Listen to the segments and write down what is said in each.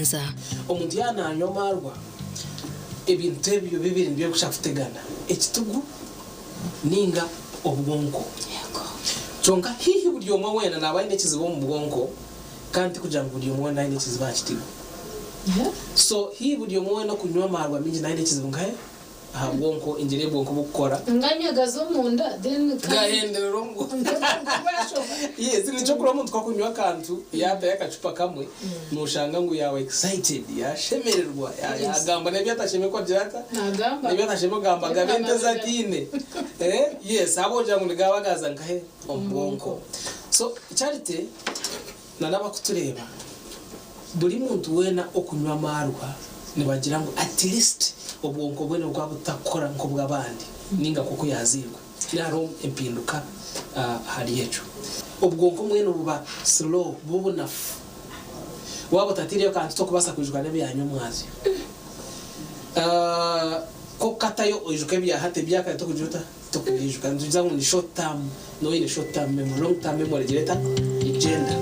Nza. Omuntu yaaba naanywa amaarwa, ebintu ebyo bibiri nibyo birikushusha kutegana, ekitugu nainga obwonko. Kyonka haihi buri omwe weena naaba aine ekizibu omu bwonko kandi tikugira ngu buri omwe weena aine ekizibu aha kitigu. So haihi buri omwe weena okunywa amaarwa maingi naaba aine ekizibu nkahe? Aha bwonko, engyeri y'obwonko bukukora. Nganya gaza omunda then kandi. Gahenderera omu bwonko. Yes, nikyo kureba omuntu ku akunywa akantu yatayo akacupa kamwe noshanga ngu yaba excited, yashemererwa, yagamba n'ebi atashemereire kugira ata? Nagamba. N'ebi atashemereire kugamba agabe ente ezi ataine. Yes, ahabw'okugira ngu nigaba gaza nkahe? Omu bwonko. So Charity na n'abakutureeba, Buri muntu weena okunywa amaarwa nibagira ngu at least obwonko bwe nibuba butakukora nk'obw'abandi ninga nk'oku yaazairwe. Tihaine hariho empinduka ahari ekyo. Obwonko mbwenu buba slow, buba obunafu. Waaba otataireyo kantu tokubaasa kwijuka n'ebyanyomwazyo. Ku okukatayo oijuka ebya hati, ebya kare tokugira ota? Tokubyijuka. Nitugira ngu ni short term, nooba oine short term memory, long term memory egira eta? Egyenda.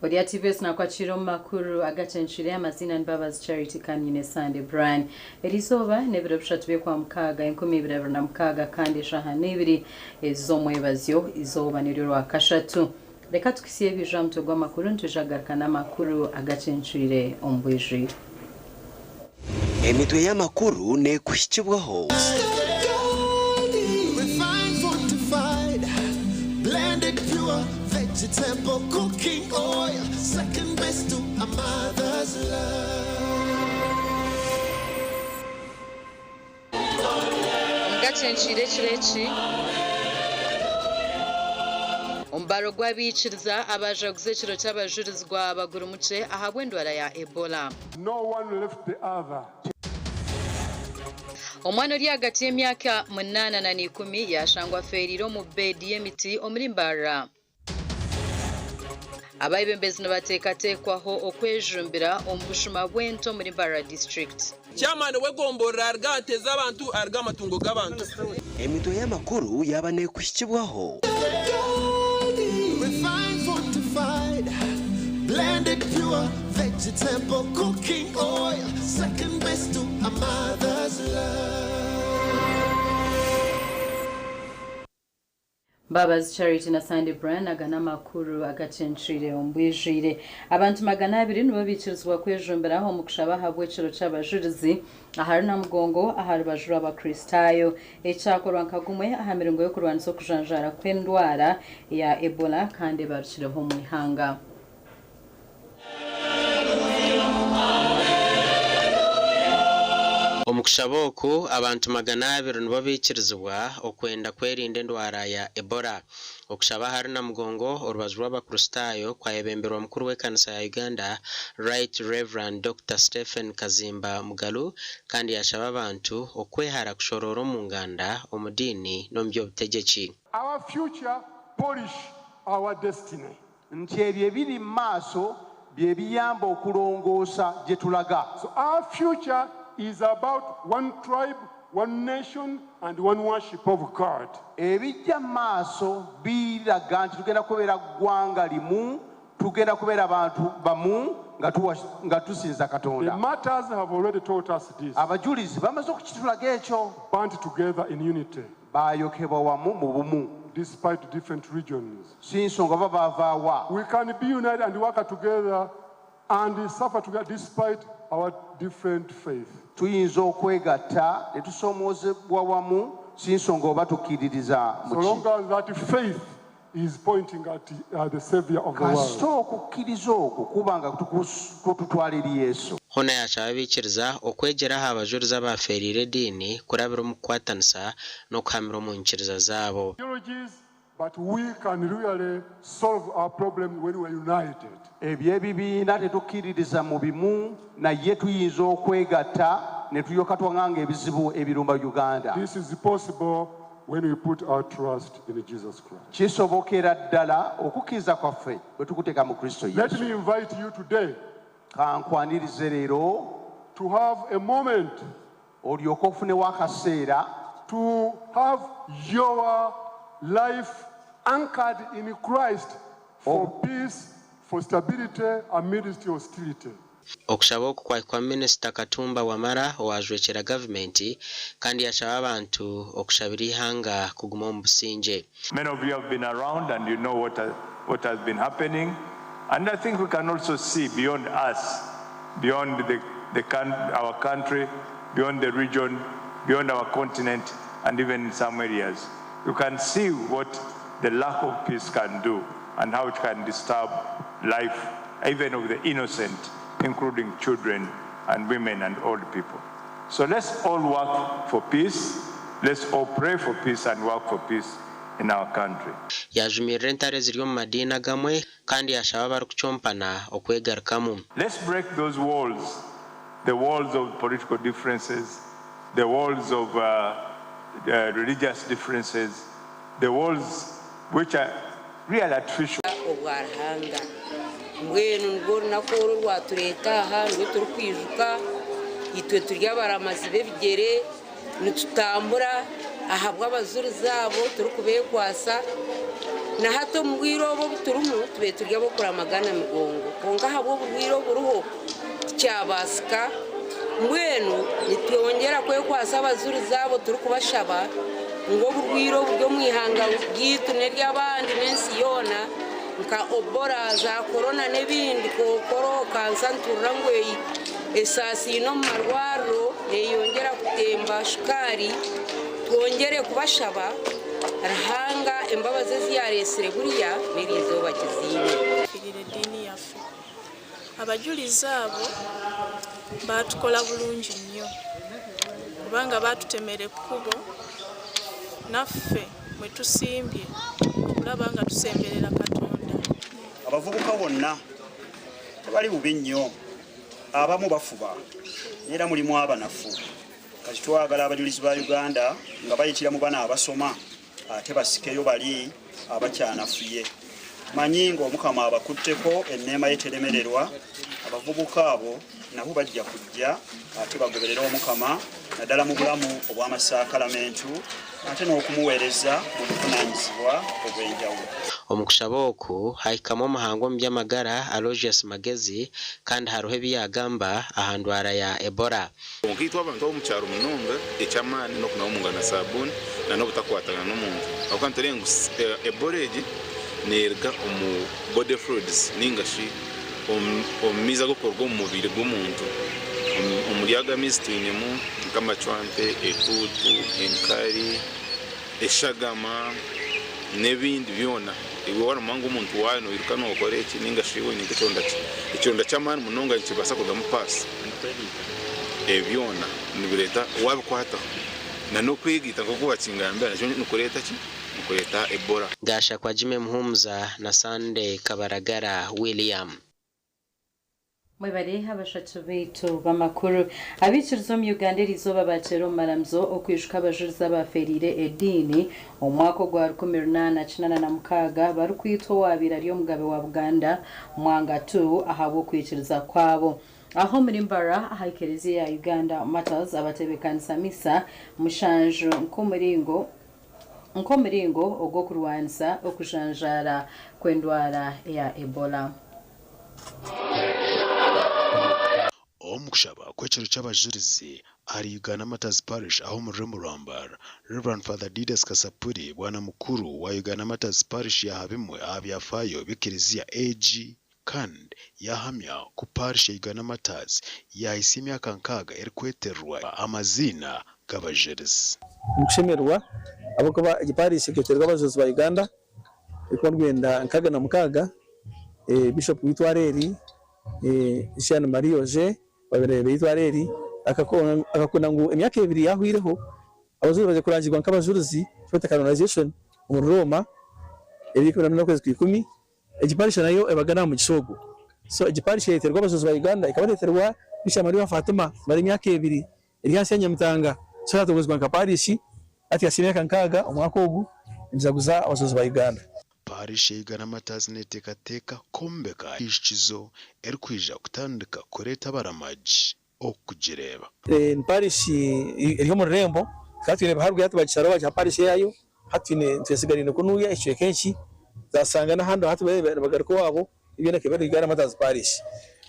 Ori aha TVS nakwakira omu makuru agacencwire amaziina ni Mbabazi Charity kandi nyine Sande Brian. Erizooba n'ebiro bishatu by'Okwamukaaga 2026 kandi eshaaha n'ibiri ez'omwebazyo izooba niryo Rwakashatu. Reka tukuhitsye ebiija aha mutwe gw'amakuru nitwija kugaruka n'amakuru agacencwire omu bwijwire. Emitwe y'amakuru neekuhikibwaho. Omugacenciire ekiro eki, omubaro gw'abaikiriza abaajaguza ekiro ky'abajurizi gwaba guri mukye ahabw'endwara ya Ebola. No one left the other. Omwana ori ahagati y'emyaka munaana na n'ikumi yaashangwa afeereire omu beedi y'emiti omuri Mbarara. Abeebembezi nibateekateekwaho okwejumbira omu bushuma bw'ente omuri Mbarara disiturikiti. Chairman w'egomborora aruga aha nte z'abantu aruga aha matungo g'abantu. Emitwe y'amakuru yaaba neekuhikibwaho. Mbabazi Charity na Sandy Brian aga n'amakuru agacencwire omu bwijwire. Abantu 200 nibo baikirizibwa kwejumbira omu kushaba ahabw'ekiro ky'abajurizi ahari Namugongo aha rubaju rw'abakristaayo. Eki kyakorwa nka gumwe aha miringo y'okurwanisa okujanjaara kw'endwara ya Ebola kandi ebarukireho omu ihanga. Omu kushaba oku, abantu 200 nibo baikirizibwa okwenda kwerinda endwara ya Ebola. Okushaba ahari Namugongo orubaju rw'abakristaayo kwayebemberwa mukuru w'ekanisa ya Uganda, Right Rev. Dokita Stephen Kazimba Mugalu kandi yashaba abantu okwehara kushoroora omu nganda, omu diini n'omu by'obutegyeki. Our future polish our destiny. Nti ebyo ebiri mu maaso bye biyamba okulongoosa gye tulaga. So our future is about one tribe, one nation and one worship of God. Ebijja mu maaso biraga nti tugenda kubeera ggwanga limu, tugenda kubeera bantu bamu nga tuwa- nga tusinza The Katonda. martyrs have already taught us this. Abajulizi bamaze okukitulaga ekyo. Band together in unity. Baayokebwa wamu mu bumu. Despite different regions. Si nsonga oba baava wa. We can be united and work together and suffer together despite our different faith. Tuyinza okwegatta ne tusoomoozebwa wamu si nsonga oba tukkiririza mu So ki. long as that faith is pointing at the Savior of the Kasita world. okukkiriza okwo kuba nga kututwala eri Yesu. Hoona yaashaba abaikiriza okwegyera aha bajurizi abaafeereire ediini kurabira omu kukwatanisa n'okuhamira omu nyikiriza zaabo. Ideologies, but we can really solve our problem when we're united. Eby'ebibiina tetukkiririza mu bimu naye tuyinza okwegatta ne tulyoka twanganga ebizibu ebirumba Uganda. This is possible when we put our trust in Jesus Christ. Kisobokera ddala okukkiriza kwaffe bwe tukuteeka mu Kristo Let Yesu. me invite you today Kankwanirize leero to have a moment olyoke ofunewo akaseera to have your life anchored in Christ for peace, for stability amidst hostility. Okushaba oku kwahikwa Minisita Katumba Wamala owaajwekyera gavumenti kandi yashaba abantu okushabira eihanga kuguma omu busingye. Many of you have been around and you know what has been happening. And I think we can also see beyond us, beyond our country, beyond the region, beyond our continent, and even in some areas. You can see what the lack of peace can do and how it can disturb life, even of the innocent, including children and women and old people. So let's all work for peace. Let's all pray for peace and work for peace in our country. Yaajumirira entare eziri omu madiini agamwe kandi yashaba abarikucompana okwegarukamu. Let's break those walls, the walls of political differences, the walls of religious differences, the walls which are real artificial. Obwa Ruhanga mbwenu nirwo runaku oru rwatureeta aha nirwo turikwijuka itwe turi abaramazi b'ebigyere nitutambura ahabw'abajurizi abo turikubeekwasa na hati omu bwire obu obu turimu tube turi ab'okuramagana migongo kwonka ahabw'oburwaire oburiho tikyabaasika mbwenu nitwongyera kwekwasa abajurizi abo turikubashaba ngu oburwaire oburi omu ihanga ryaitu n'ery'abandi n'ensi yoona nka Ebola za korona n'ebindi kokoro kansa nturira ngu esaasi omu marwariro neeyongyera kutemba shukaari twongere kubashaba Ruhanga embabazi ezi yareesire buriya n'eri izooba kiziine. Firira eddiini yaffe. Abajulizi abo baatukola bulungi nnyo kubanga baatutemera ekkubo naffe mwe tusimbye okulaba nga tusemberera Katonda. Abavubuka bonna tebali bubi nnyo, abamu bafuba era mulimu abanafu. Kati twagala abajulizi ba Uganda nga bayitira mu bana abasoma ate basikeyo bali abakyanafuye. Manyi ng'Omukama abakutteko enneema ye teremererwa, abavubuka abo nabo bajja kujja ate bagoberere Omukama naddala mu bulamu obw'amasakalamentu ate n'okumuweereza mu buvunaanyizibwa obw'enjawulo. Omu kushaba oku hahikamu omuhangu omu by'amagara Aloysius Magezi kandi hariho ebi yagamba aha ndwara ya Ebola. Nkaitwe abantu ab'omu kyaro munonga eky'amaani n'okunaaba omu ngaro na saabuuni na n'obutakwatana n'omuntu ahabw'okuba nitureeba ngu Ebola egi neeruga omu body fluids ninga shi omu maizi ag'okuruga omu mubiri gw'omuntu. Omuri aga amaizi twinemu nk'amacwante, etuutu, enkari, eshagama n'ebindi byona. Iwe waramanya ngu omuntu waawe noiruka nookora eki ninga shi oine nk'ekironda ekironda ky'amaani munonga nikibaasa kurugamu paasi. Ebyona nibireeta waabikwataho na n'okwegaita nk'oku bakingambira nakyo nikureeta ki? Nikureeta Ebola. Gashakwa Jimmy Muhumuza na Sunday Kabaragara William. Mwebare abashatu baitu b'amakuru. Abaikiriza omu Uganda eriizooba bakyera omu maramizo okwijuka abajurizi abaferire ediini omu mwaka ogwa 1886 barikwitwa owaabaire ari omugabe wa Buganda Mwanga II ahabw'okwikiriza kwabo. Aho omuri Mbarara aha ekereziya ya Uganda Martyrs abatebeekanisa misa mushanju nk'omuringo nk'omuringo ogw'okurwanisa okujanjaara kw'endwara ya Ebola. Omu kushaba kw'ekiro ky'abajurizi ahari Uganda Martyrs Parish aha omu rurembo rwa Mbarara, Rev. Father Didas Kasapuri, Bwana Mukuru wa Uganda Martyrs Parish yaaha bimwe aha byafaayo by'ekereziya egi kandi yaahamya ku Parish ya Uganda Martyrs yaahitsya emyaka nkaaga erikwetererwa amaziina g'abajurizi. Nikushemererwa ahabw'okuba egi parish eketererwa abajulizi ba Uganda erikuba rwenda 66, Bishop w'eitwaro eri Jean Marie Oje owabaire nayebembera eitwaro eri akakunda ngu emyaka ebiri yahweireho abajurizi baije kurangirwa nk'abajurizi ekibeeta canonization omuri Rooma ebiro 14 okwezi kwa ikumi. Egi parish nayo ebaga naha mugisha ogwo. So egi parish eyeterwa abajurizi ba Uganda ekaba neterwa Bikira Maria wa Fatima kumara emyaka ebiri eri ahansi ya Nyamitanga so yatongozibwa nka parish hati yahitsya emyaka nkaaga omwaka ogu nijaguza abajurizi ba Uganda. Parish ya Uganda Martyrs neteekateeka kwombeka eijukizo erikwija kutandika kureeta abaramagi okugireeba. Ni parish eri omu rurembo, tukaba twine haruguru hati bagisharaho bagiha parish eyaayo, hati twine twesigarire kunuya ekicweka eki, twasanga n'ahandi hati nibagaruka owaabo, byona ekaba eri Uganda Martyrs Parish.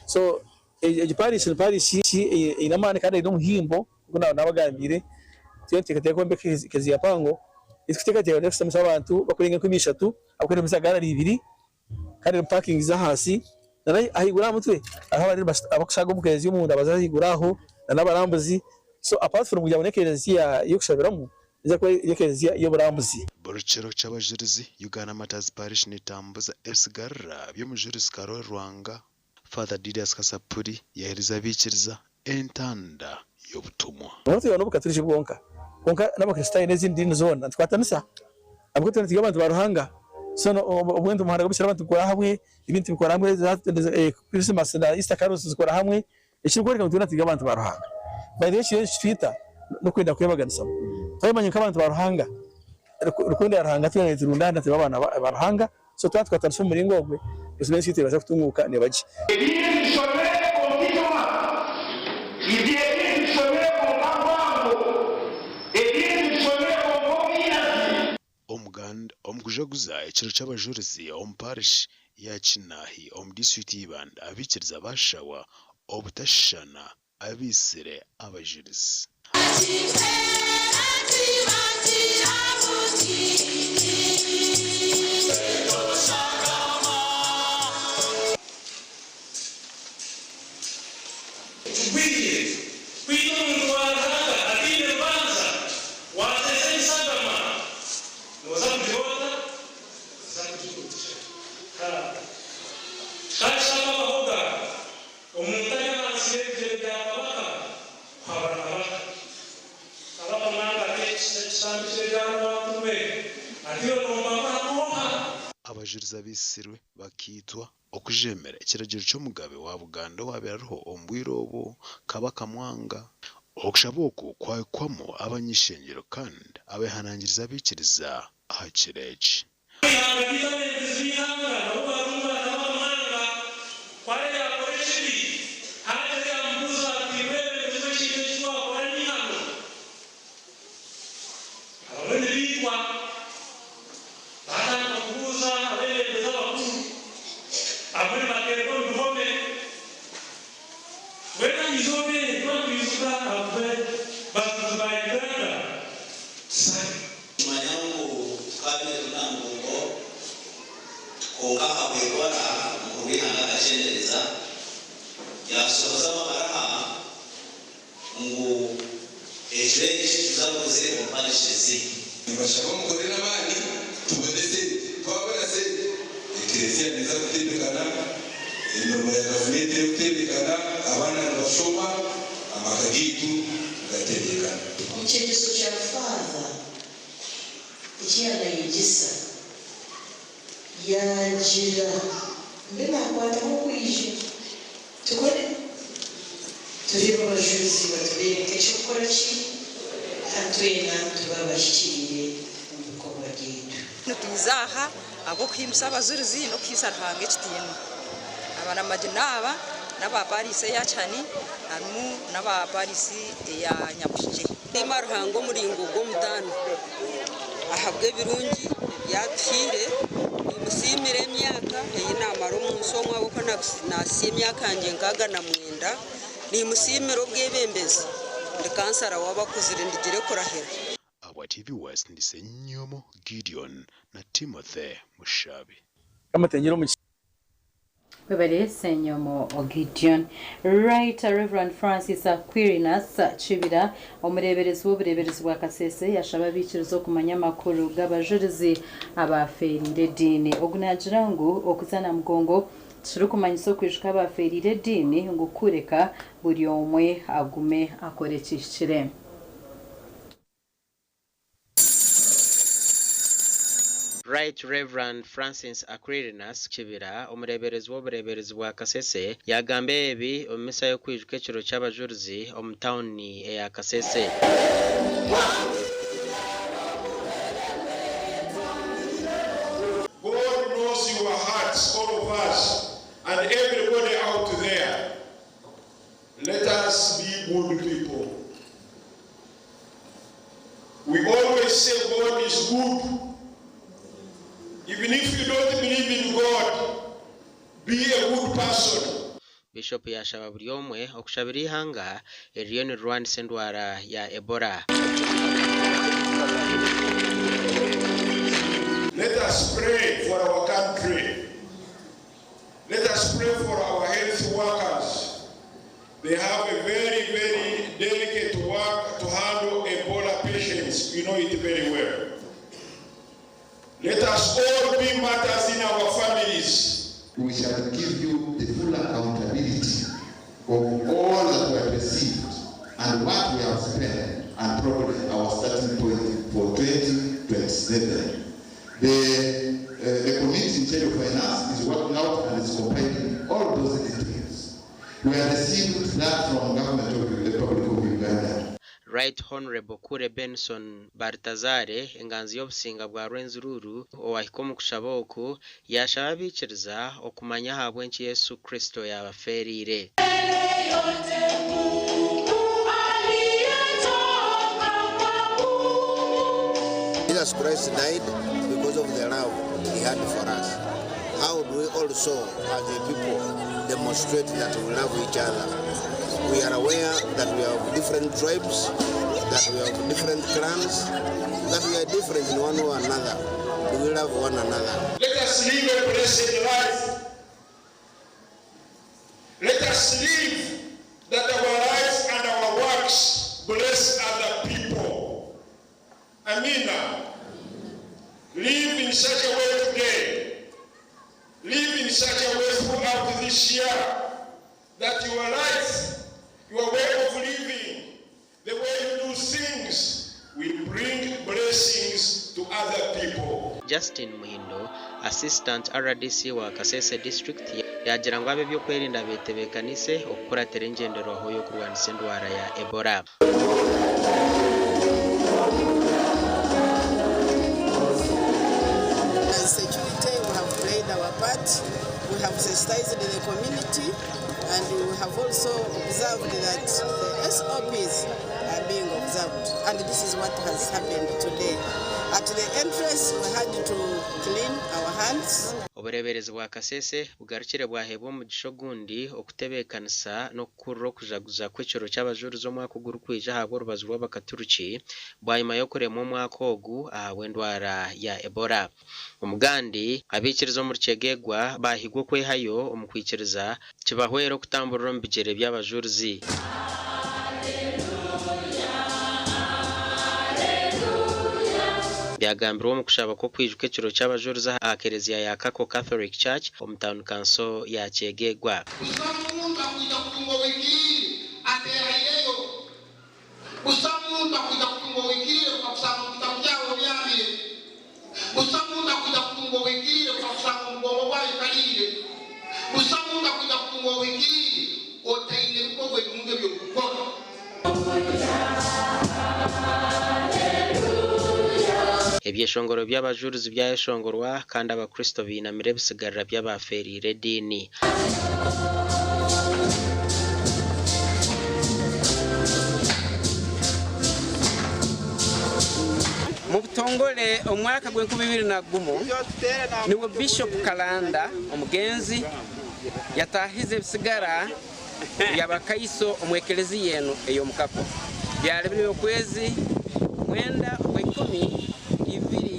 So egi parish ni parish eine amaani kandi eine omuhimbo nk'oku naabagambiire, twine nituteekateeka kwombeka ekereziya mpango, ei turikuteekateeka n'okushutamisaho abantu barikurenga enkumi ishatu ahabw'okuba erimu zaagaari ibiri kandi erimu parking z'ahansi na ahaiguru aha mutwe hariho abariyo abakushaaga omu kereziya omunda baza ahaiguru aho na n'abarambuzi so apart from kugira ngu n'ekereziya y'okushabiramu neija kuba eri ekereziya y'oburambuzi. Buri kiro ky'Abajurizi, Uganda Martyrs Parish netambuza ebisigarira by'Omujurizi Karoli Rwanga Father Didas Kasapuri yaheereza abaikiriza entanda y'obutumwa. Kwonka twine n'Obukaturiki bwonka, kwonka n'Abakristaayo n'ezindi diini zoona nitukwatanisa ahabw'okuba twena turi abantu ba Ruhanga. So obwento omuhanda gw'obushera abantu tubukora hamwe, ebintu tubikora hamwe, Christmas na Easter carols tuzikora hamwe, ekirikworeka ngu twena turi abantu ba Ruhanga. By the way ekiriyo nikitwita n'okwenda kwebaganisamu. Twayemanya nk'abantu ba Ruhanga, rukundo ya Ruhanga twena neturundaana turi abaana ba Ruhanga. So twaba tukwatanisa omu muringo ogwe, buzima ensi yaitu neebaasa kutunguuka neeba gye. Ebindi tubishomere kwonka eitima, Ibyo ebindi tubishomere kwonka rwango, Ebindi tubishomere kwonka obwinazi. Omuganda omu kujaguza ekiro ky'abajurizi omu parish ya Kinaahi omu disiturikiti ya Ibanda abaikiriza baashabwa obutashushana abaitsire abajurizi. Kigwire kwita omuntu wa Ruhanga ataine rubanja, waateeza eshagama nooza kugira ota? Nooza kugihurikira. Ka kikabahoga! Omuntu ari ahansi y'ebigyere bya kabaka kuhabura kabaka. Kabaka Mwanga ati ekitambi ky'ebyarwatu rwe ati iwe nompabura n'oha? Abajurizi abaitsirwe bakaitwa okujeemera ekiragiro ky'omugabe wa Buganda owaabaire ariho omu bwire obwo, Kabaka Mwanga. Okushaba oku kwahikwamu abany'ishengyero kandi abeehanangiriza abaikiriza aha kiro eki. Eihanga ryaitu abeebembezi b'eihanga nabo barunga nabo Ruhanga ku ari yaakora ekibi haagira yaamubuuza ati, Mwebembezi w'ekintu eki waakora ni hanu? Abamwe nibaitwa. Baatandika kubuuza abeebembezi abakuru. Abamwe nibateerwa omu bihome. Mbwenu aha izooba eri twaba nitwijuka abajuzi ba Uganda, tusabe. Nikimanya ngu tukabaire turi Namugongo kwonka ahabw'Ebola omukuru w'eihanga akakyendereza yashohoza amabaraha ngu ekiro eki tuzaguze omu parish ezindi. Nimbashaba mukore n'amaani tubone sente. Twabona sente, ekereziya neeza kutebekana, emirimo ya gavumenti erikutebekana, abaana nibashoma, amaka gaitu gatebekana. Omu kyegyeso kya Faather eki yaanayegyesa, yaagira mbe naakwataho okwija tukore tureebe abajurizi batubereka eky'okukora ki kandi twena tube abahikiriire omu bikorwa byaitu. Nitwiza aha ahabw'okuhimbisa abajurizi n'okuhaisa Ruhanga ekitiinwa. Abaramagi n'aba. N'aba Paarisi eya Kihani harimu n'aba Paarisi eya Nyabushikye. Nsiima Ruhanga omuringo gw'omutaano ahabw'ebirungi ebi atuhaire. Nimusiimira emyaka ei naamara omu nsi omu ahabw'okuba naahitsya emyaka yangye 69. Nimusiimira obwebembezi. Ndi kansara w'abakuzire ndigire kurahira. Abwa TV West ndi Ssenyomo Gideon na Timothy Mushabi. Webale Ssenyomo Gideon. Right Rev. Francis Aquirinus Kibira, omureeberezi w'obureeberezi bwa Kasese yashaba abaikiriza okumanya amakuru g'abajurizi abaafeereire ediini. Ogu naagira ngu okuza Namugongo tikirikumanyisa okwijuka abaafeereire ediini ngu kureka buri omwe agume akore ekihikire. Right Rev. Francis Aquirinus Kibira, omureeberezi w'obureeberezi bwa Kasese yaagamba ebi omu misa y'okwijuka ekiro ky'abajurizi omu tauni eya Kasese. God knows your hearts, all of us, and everybody out there. Let us be good people. We always say God is good. Even if you don't believe in God, be a good person. Bishop yaashaba buri omwe okushabira eihanga eririyo nirirwanisa endwara ya Ebola. Let us pray for our country. Let us pray for our health workers. They have a very, very delicate work to handle Ebola patients. You know it very well. Let us all be martyrs in our families. We shall give you the full accountability of all that we have received and what we have spent, and probably our starting point for 2027. The committee in charge of finance is working out and is compiling all those details. We have received that from government of the Republic of Uganda. Right Honourable Kure Benson Baltazare, enganzi y'obusinga bwa Rwenzururu owahika omu kushaba oku, yaashaba abaikiriza okumanya ahabw'enki Yesu Kristo yaabafeereire. Jesus Christ died because of the love he had for us. How do we also, as a people, demonstrate that we love each other? We are aware that we have different tribes, that we have different clans, that we are different in one way or another. Do we love one another? Let us live a blessed life. Let us live that our lives and our works bless other people. Amina. Live in such a way today. Live in such a way throughout this year that your life, your way of living, the way you do things will bring blessings to other people. Justin Muhindo, Assistant rdc wa Kasese District yaagira ngu ab'ebyokwerinda betebeekanise okukuratira engyenderwaho y'okurwanisa endwara ya Ebola. As security, we have played our part. We have sensitized the community, and we have also observed that the SOPs are being observed. And this is what has happened today. At the entrance, we had to clean our hands. Obureeberezi bwa Kasese bugarukire bwaheebwa omugisha ogundi okutebeekanisa n'okukurira okujaguza kw'ekiro ky'abajurizi omwaka ogurikwija ahabw'orubazo rw'abakaturiki bwanyima y'okuremwa omwaka ogu ahabw'endwara ya Ebola. Omugandi, abaikiriza omuri Kyegegwa baahigwa okwehayo omu kwikiriza kibahwere okutamburira omu bigyere by'abajurizi. Byagambirwe omu kushaba kw'okwijuka ekiro ky'abajurizi aha kereziya ya Kako Catholic Church omu tauni kanso ya Kyegegwa. Busa muntu akwija kutunga ohikiriire ateehaireyo. Busa muntu akwija kutunga ohikiriire okakusanga omu kitabu kyawe obyamire. Busa muntu akwija kutunga ohikiriire okakusanga omu bwongo bwawe okariire. Busa muntu akwija kutunga ohikiriire otaine ebikorwa ebirungi ebi orikukora. Ebyeshongoro by'abajurizi byayeshongorwa kandi abakristo bainamira ebisigarira by'abaafeereire ediini. Mu butongole omwaka gw'enkumi ibiri na gumu nibwo Bishop Kalanda omugenzi yataahize ebisigara by'abakaiso omu ekereziya enu ey'omukako. Byali biri okwezi mwenda Okwaikumi ibiri.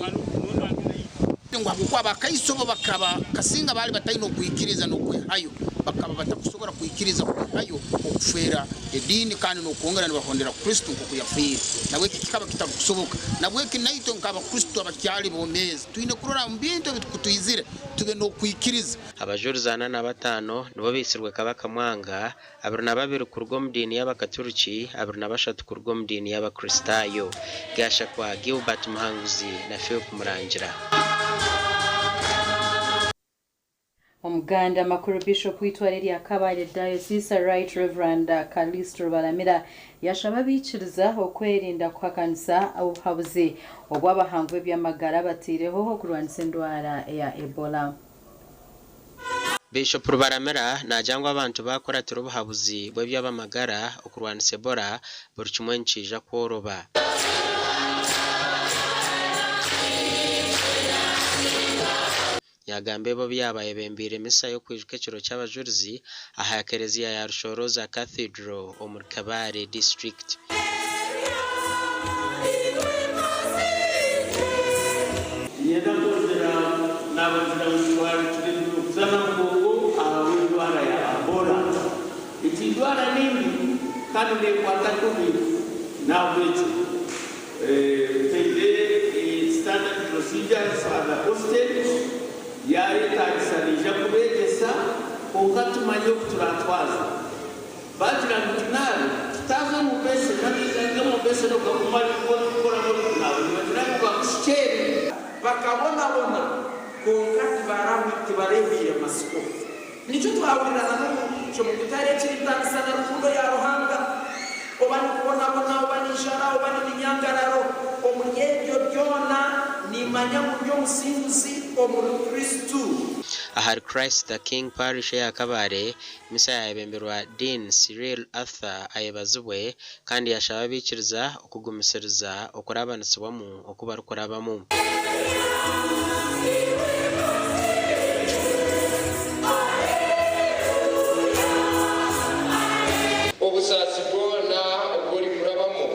Ngu habwokuba abakaiso bo bakaba kasinga baali bataine okwikiriza n'okwehayo, bakaba batakusobora kwikiriza kwehayo okufeera ediini kandi n'okwongera nibahondera Kristo nk'oku yafiire. Nabweki kikaba kitarukusoboka. Nabweki naitwe nk'Abakristo abakyali bomeezi, twine kurora omu bintu ebikutwizire tube n'okwikiriza. Abajurizi ana na bataano nibo baitsirwe Kabaka Mwanga, 22 kuruga omu diini y'Abakaturiki, 23 kuruga omu diini y'Abakristaayo. Gashakwa Gilbert Muhanguzi na Philp Murangira. Omuganda Makuru Bishop w'eitware erya Kabale Diocese Right Rev. Callist Rubaramira yashaba abaikiriza okwerinda kuhakanisa obuhabuzi obu abahangu b'eby'amagara bateireho okurwanisa endwara eya Ebola. Bishop Rubaramira naagira ngu abantu baakuratira obuhabuzi bw'eby'abamagara okurwanisa Ebola, buri kimwe nikiija kworoba. Yaagamba ebi obu yaaba ayebembeire misa y'okwijuka ekiro ky'abajurizi aha kereziya ya Rushoroza Cathedral omuri Kabale District. Niinyenda kwongyera naabagira ngu twari turi kuza Namugongo ahabw'endwara ya Ebola. Egi ndwara ni mbi kandi neekwata kubi, n'ahabw'ekyo ntaire standard procedures Father Austin yaayetaagisa naija kubeegyesa kwonka tumanye oku turatwaze. Baagira ngu tunaabe, tutaaze omu beseni, amaizi agari omu beseni okaguma orikukoramu orikunaaba, nibagira ngu gakushukyeere. Bakabonabona, kwonka tibarehwire matsiko. Nikyo twahurira na n'obu kyo mukutari ekirintaanisa na rukundo ya Ruhanga, oba ni kubonabona, oba ni njara, oba ni minyangararo, omuri ebyo byona nimanya ngu ndi omusinguzi omuri Kristo. Ahari Christ the King Parish eya Kabale, Misa yaayebemberwa Dean Cyril Arthur Ayebazibwe kandi yaashaba abaikiriza okugumisiriza okurabanisibwamu oku barikurabamu. Obusaasi bwona obu orikurabamu,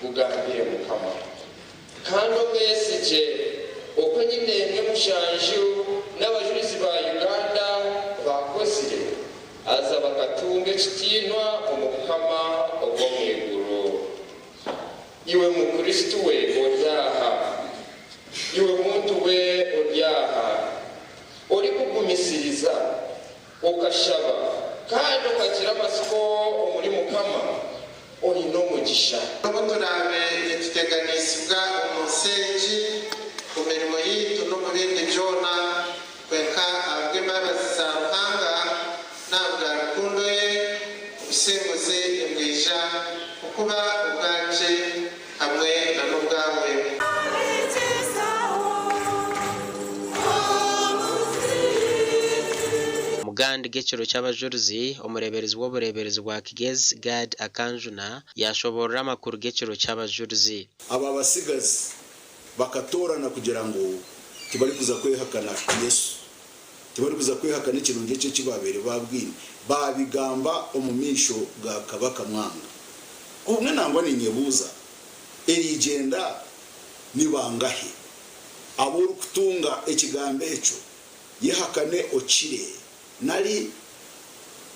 bugambire Mukama. Kandi omwesigye oku enyina-emwe mushanju n'Abajurizi ba Uganda baakozire, haza bakatunga ekitiinwa omu Bukama obw'omu iguru. Iwe Mukristo we ori aha, iwe muntu we ori aha, orikugumisiriza, okashaba, kandi okagira amatsiko omuri Mukama, Oine omugisha. N'obu turaabe nituteganisibwa omu nsi egi, omu mirimo yaitu n'omu bindi byona, kwonka ahabw'embabazi za Ruhanga n'ahabwa rukundo ye, obusinguzi nibwija kuba obwangye hamwe na n'obwawe. Omu gandi g'ekiro ky'Abajurizi, omureeberezi w'obureeberezi bwa Kigezi, Gad Akanjuna, yaashoboorora amakuru g'ekiro ky'Abajurizi. Aba batsigazi bakatoorana kugira ngu tibarikuza kwehakana Yesu, tibarikuza kwehakana ekirungi eki eki baabaire baabwine, baabigamba omu maisho ga Kabaka Mwanga. Obumwe nangwa niinyebuuza, eriigyenda ni bangahi abu orikutunga ekigambo ekyo Yehakane okire, nari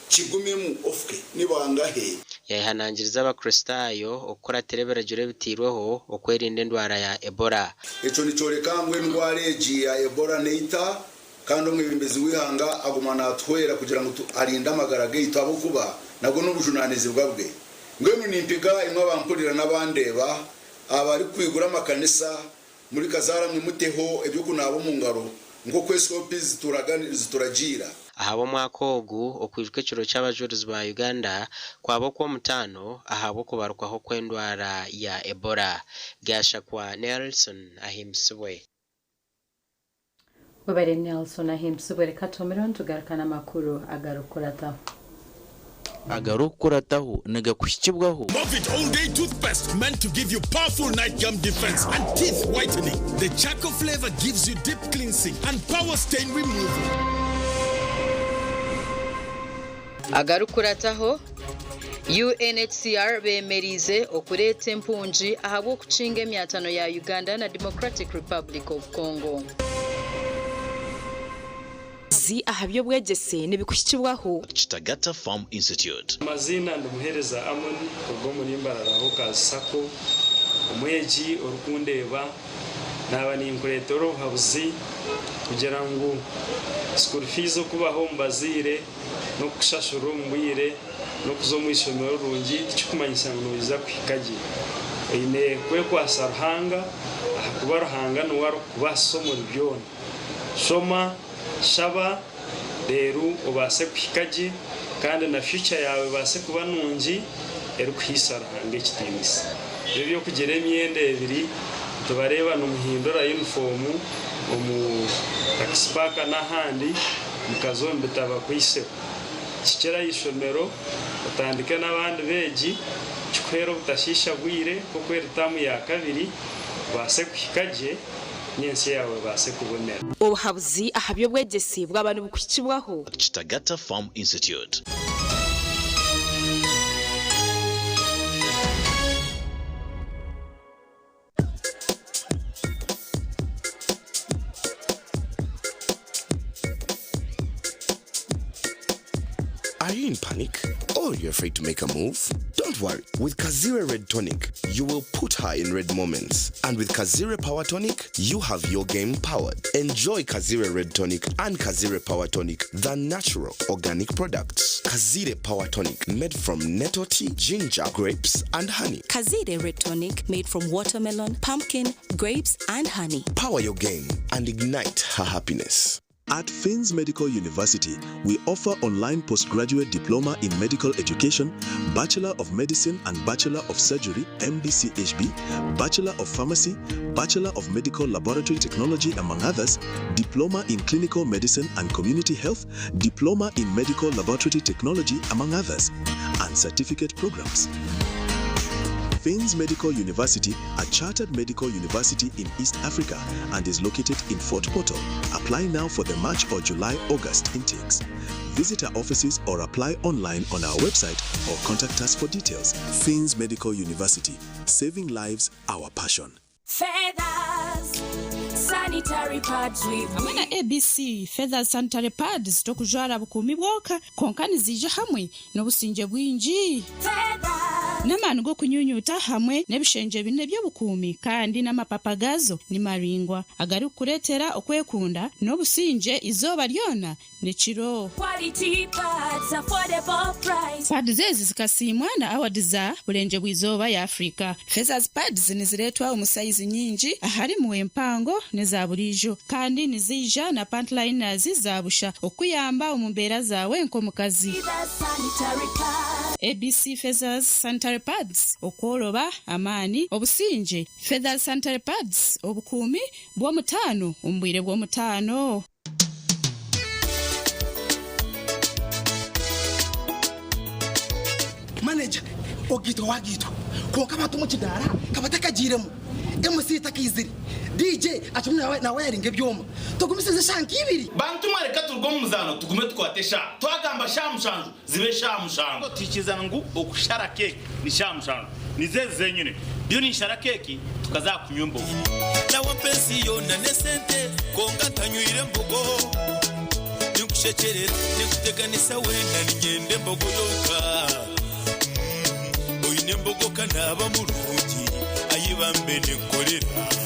kigumemu ofuke. Ni bangahi? Yayehanangiriza Abakristaayo okukuratira ebiragiro ebiteirweho okwerinda endwara ya Ebola. Ekyo nikyoreka ngu endwara egi ya Ebola neita kandi omwebembezi w'eihanga aguma natuhwera kugira ngu arinde amagara gaitu ahabw'okuba nabwo n'obujunanizibwa bwe. Mbwenu nimpiga imwe abampurira n'abandeeba abarikwigura amakanisa Muri kazaara mwe muteho eby'okunaaba omu ngaro, nk'oku SOP zituragiira. Ahabw'omwaka ogu, okwijuka ekiro ky'Abajurizi ba Uganda kwaba okw'omutaano ahabw'okubarukwaho kw'endwara ya Ebola. Gashakwa Nelson ahimbisibwe. Webare Nelson ahimbisibwe reka tuhumireho nitugaruka n'amakuru agarikukurataho. Agarikukurataho nigakuhikibwaho. Movit All Day Toothpaste meant to give you powerful night gum defense and teeth whitening. The charcoal flavor gives you deep cleansing and power stain removal. Agarikukurataho, UNHCR beemeriize okureeta empungi ahabw'okukinga emyatano ya Uganda na Democratic Republic of Congo. Zi aha by'obwegyese nibikuhikibwaho. Kitagata Farm Institute. Amaziina ndi Muheereza Amon kuruga omuri Mbarara Hawkers Sacco. Omwegi orikundeeba naaba ninkureetera obuhabuzi kugira ngu school fees okubaho omu bazaire n'okukushashurira omu bwire n'okuza omu ishomero rirungi tikikumanyisa ngu noija kuhika gye. Oine kwekwatsa Ruhanga ahakuba Ruhanga niwe arikukubaasisa omuri byona. Shoma, shaba reero obaase kuhika gye kandi na future yaawe ebaase kuba nungi erikuhaisa Ruhanga ekitiinisa. Ebyo eby'okugira emyenda ebiri nitubareeba nimuhindura yunifoomu omu taxi park n'ahandi mukaza omu bitabakwaitseho. Kikira aha ishomero otandike n'abandi beegi kikuheere obutashiisha bwire nk'oku eri taamu ya kabiri obaase kuhika gye nyentsya yaawe ebaase kubonera. Obuhabuzi aha by'obwegyese bwaba nibukuhikibwaho. Kitagata Farm Institute. Are you in panic? Or you're afraid to make a move? Don't worry. With Kazire Red Tonic, you will put her in red moments. And with Kazire Power Tonic, you have your game powered. Enjoy Kazire Red Tonic and Kazire Power Tonic, the natural organic products. Kazire Power Tonic, made from nettle tea, ginger, grapes, and honey. Kazire Red Tonic made from watermelon, pumpkin, grapes, and honey. Power your game and ignite her happiness. At Finns Medical University, we offer online postgraduate diploma in medical education, Bachelor of Medicine and Bachelor of Surgery, MBCHB, Bachelor of Pharmacy, Bachelor of Medical Laboratory Technology, among others, Diploma in Clinical Medicine and Community Health, Diploma in Medical Laboratory Technology, among others, and certificate programs. Finns Medical University, a chartered medical university in East Africa and is located in Fort Portal. Apply now for the March or July August intakes. Visit our offices or apply online on our website or contact us for details. Finns Medical University, saving lives, our passion. Feathers, sanitary pads with Hamwe na ABC Feathers Sanitary Pads tokujwara bukuumi bwonka kwonka niziija hamwe n'obusingye bwingi. N'amaani g'okunyunyuuta hamwe n'ebishengye bine by'obukuumi kandi n'amapapa gaazo ni maraingwa agarikukureetera okwekunda n'obusingye eizooba ryona n'ekiro. Quality pads, affordable price. Pads ezi zikasiimwa na awadi za Burengyerwa-izooba ya Afrika. Feathers Pads nizireetwa omu sayizi nyingi aharimu empango n'eza buriijo kandi niziija na pant liners za busha okukuyamba omu mbeera zaawe nk'omukazi. Feathers sanitary pads. ABC Feathers Sanitary Pads, Okworoba, amaani, obusingye. Feathers Sanitary Pads, obukuumi bw'omutaano omu bwire bw'omutaano. Manager, ogiitwa wagiitwa kwonka abantu omu kidaara kabatakagiiremu, MC takaizire, DJ akirimu nawayaringa ebyoma, tugumisirize eshaaha nk'ibiri. Bantu mwe reka turuge omu muzaano tugume tukwate eshaaha. Twagamba shaaha mushanju zibe shaaha mushanju. Twikiriza ngu okushara keeki ni shaaha mushanju. Nizo ezi zenyine. Ndiyo ninshara keeki tukaza aha kunywa embogo. Nawe ensi yoona n'esente kwonka ntanywire embogo. Ninkushekyerera ninkuteganisa weena niinyenda embogo yonka. Oine embogo ka naaba murungi ayi bambe ninkukorera.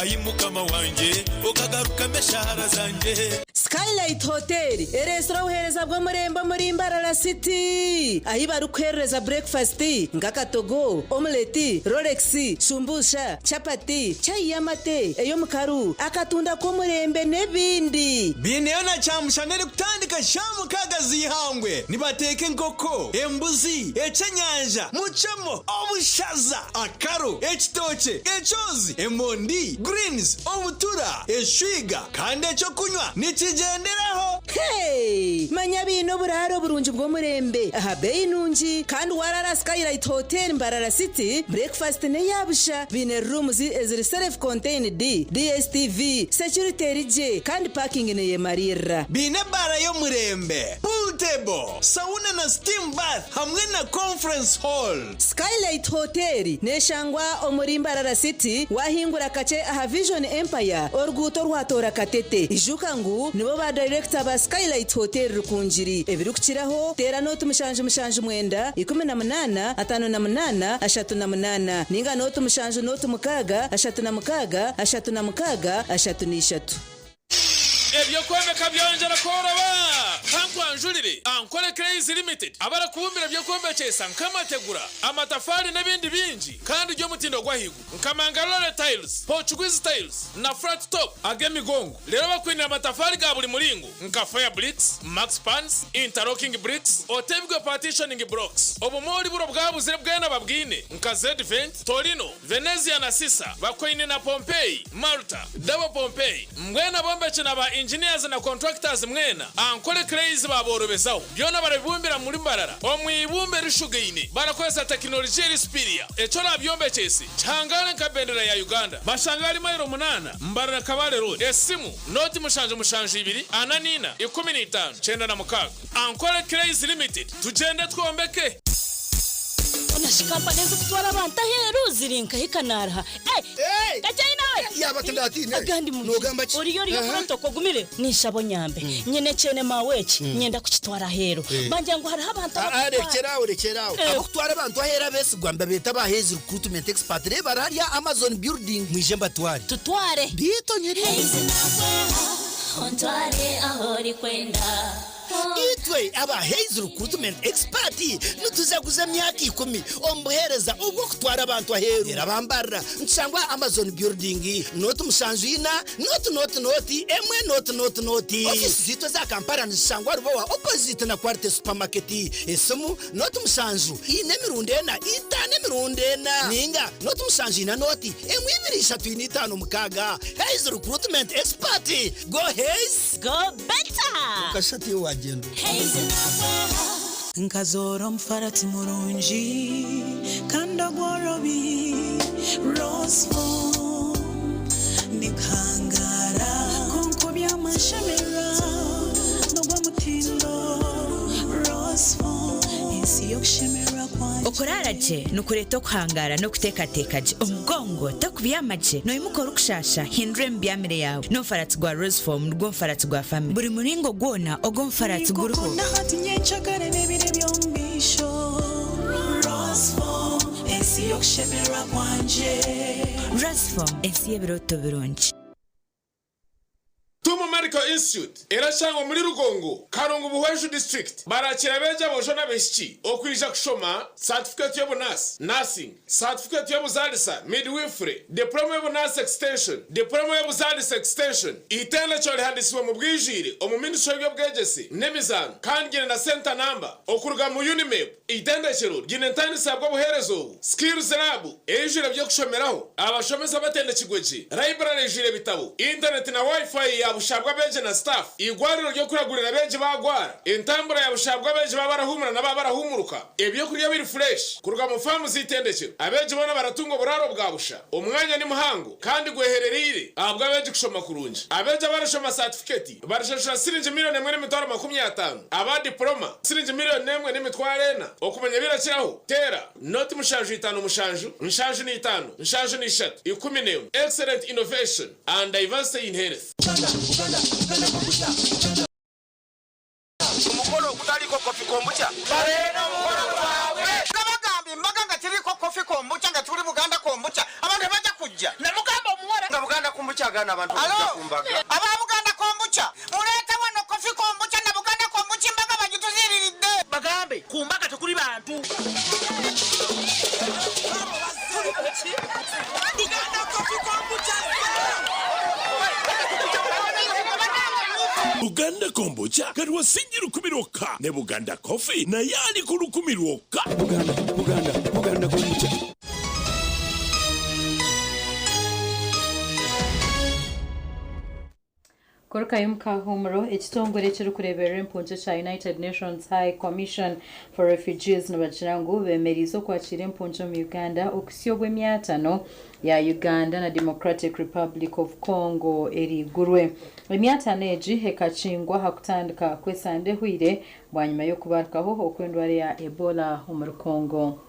Ayi mukama wangye okagarukamu eshaara zangye. Skylight Hotel ereetsire obuheereza bw'omurembe omuri Mbarara City ahi barikuheerereza burekifasiti nk'akatogo, omuleti, rolex, shumbusha, chapati, chai y'amate, ey'omukaru, akatunda k'omurembe n'ebindi. Baineyo na kyamushana erikutandika shaaha mukaaga z'eihangwe. Nibateeka enkoko, embuzi, eky'enyanja, mucemo, obushaza, akaro, ekitookye, ekyozi, emondi, greens, obutura, eshwiga kandi eky'okunywa nikigyenderaho. Hey! Manya baine oburaaro burungi bw'omurembe aha beeyi nungi kandi warara Skylight Hotel Mbarara City, breakfast n'eya busha. Baine rooms eziri self contained, DSTV, security eri gye kandi parking neyemariirira. Baine ebaara y'omurembe, pool table, sauna na steam bath hamwe na conference hall. Skylight Hotel neshangwa omuri Mbarara City wahingura kakye aha Vision Empire oruguuto orwatoora Katete. Ijuka ngu nibo ba dayirekita ba Skylight Hotel Rukungiri. Ebirikukiraho teera nooti 779 18 58 38 ninga nooti 7 nooti 6 36 36 33. Eby'okwombeka byongyera kworoba! Kankwanjurire Ankole Clays Limited abarikubumbira eby'okwombekyesa nk'amategura, amatafaari n'ebindi bingi kandi by'omutindo gw'ahaiguru nka Mangalore Tiles, Portuguese Tiles na Flat Top ag'emigongo. Reero bakwinire amatafaari ga buri muringo nka Fire Bricks, Max Pans, Interlocking Bricks, Otebwe Partitioning Blocks. Obumoori buri obwabuzire bwena babwine nka Z-Vent, Torino, Venezia na Sisa, Bakwaine na Pompeii, Malta, Double Pompeii, mbwenu abombeki na ba engineers na contractors mwena, Ankole Clays baaborobezaho. Byona barabibumbira muri Mbarara omu ibumba erishugaine barakozesa tekinologiya eri superior. Eki orabyombekyese kihangare nka bendera ya Uganda. Bashanga ahari mailo munaana, Mbarara Kabale Road. Esimu, nooti 772 44 15 96. Ankole Clays Limited, tugyende twombeke! Hoona shi kampani ezirikutwara abantu aheeru ziri nkahi kanaaraha? Kakyaine we! Yaaba tindatiine. Agandi mu Noogamba ki? Oriyo oriyo Aha. protocol ogumire? Ninshaba onyambe. Nyine ekyene maawe eki, nyenda kukitwara aheeru. Bangira ngu hariho abantu Ah, ah, abarikutwara. rekyera aho, rekyera aho. Abakutwara abantu aheeru abeesigwa nibabeeta aba Hays Recruitment Expert. Reeba bari hariya Amazon Building. Mwije mbatware. Tutware. Biito nyine. Ontware ahu orikwenda. Itwe aba Hays Recruitment Expert nitujaguza emyaka ikumi omu buheereza obw'okutwara abantu aheeru. Reero abambarira nitushangwa aha Amazon Building, nooti 74, nooti nooti nooti, emwe nooti nooti nooti. Ofiisi zaitu eza Kampala nizishangwa Rubowa opposite na Quality Supermarket. Esimu, nooti 7, ina emirundi ena, itaano emirundi ena, ninga nooti 7, 4 nooti, emwe ibiri ishatu ina itaano mukaaga. Hays Recruitment Expert! Go Hays! Go better! Okashusha tiiwe waagyenda. Nkazoora omufarati murungi kandi ogworobi Rose Foam ndikuhangaara Kwonka obyamanshemererwa n'ogw'omutindo Rose Foam ensi y'okushemererwa kwangye. Okuraara gye nikureeta okuhangaara n'okuteekateeka gye. Omugongo tokubyama gye, noimuka orikushaasha, hindura emibyamire yaawe. N'omufaratsi gwa Rose Foam nigwo mufaratsi gwa famire. Buri muringo gwona ogw'omufaratsi guriho. Ninkukunda hati nyencakare n'ebiro eby'omu maisho Rose Foam ensi y'okushemererwa kwangye. Rose Foam ensi y'ebirooto birungi. Tumu Medical Institute erashangwa omuri Rugongo, Karungu Buhweju District. Barakira abeegi aboojo n'abaishiki okwija kushoma satifikeeti y'obunaasi, Nursing, satifikeeti y'obuzaalisa, Midwifery, Diploma y'obunaasi Extension, Diploma y'obuzaalisa Extension. Eitendekero rihandiisibwe omu bwijwire omu Ministry y'eby'obwegyese n'emizaano kandi ryine na centre number okuruga mu UNIMEB. Eitendekyero ryine entandisa bw'obuheereza obu, Skills Lab eijwire eby'okushomeraho, abashomesa batendekirwe gye, library eijwire ebitabo, intaneti na Wi-Fi ya busha bw'abeegi na staff, eigwariro ry'okuragurira abeegi baagwara, entambura ya busha bw'abeegi baaba barahuumura na baaba barahuumuruka, ebyokurya biri fureshi kuruga mu faamu z'eitendekyero. Abeegi boona baratunga oburaaro bwa busha. Omwanya ni muhango kandi gweherereire ahabw'abeegi kushoma kurungi. Abeegi abarashoma saatifiketi Barishashura siringi milioni 1,050,000, aba dipuloma siringi milioni 1,400. Okumanya ebirakiraho, teera noti 757 75 73 11. Excellent innovation and diversity in health. Omukolo ogutaliiko Coffee Kombucha. Baleeta omukolo gwabwe. Nabagamba embaga nga teriiko Coffee Kombucha nga tuli Buganda Kombucha abantu tebajja kujja. Namugamba omuwala nga Buganda Kombucha agaana abantu okujja ku mbaga. Aba Buganda Kombucha muleete wano Coffee Kombucha na Buganda Kombucha embaga bagituziiriridde. Bagambe ku mbaga tekuli bantu. Buganda Coffee Kombucha. Buganda Kombucha kati wa siringi 1000 lwokka ne Buganda Coffee naye ali ku 1000 lwokka. Buganda, Buganda, Buganda Kombucha. Kurukayo omu kahuumuro, ekitongore ekirikureeberera empungi ekya United Nations High Commission for Refugees nibagira ngu bemereize okwakiira empungi omu Uganda okuhitsya obu emyatano ya Uganda na Democratic Republic of Congo eraigurwe. Emyatano egi ekakingwa aha kutandika kw'esande ehweire bwanyima y'okubarukaho okw'endwara eya Ebola omuri Congo.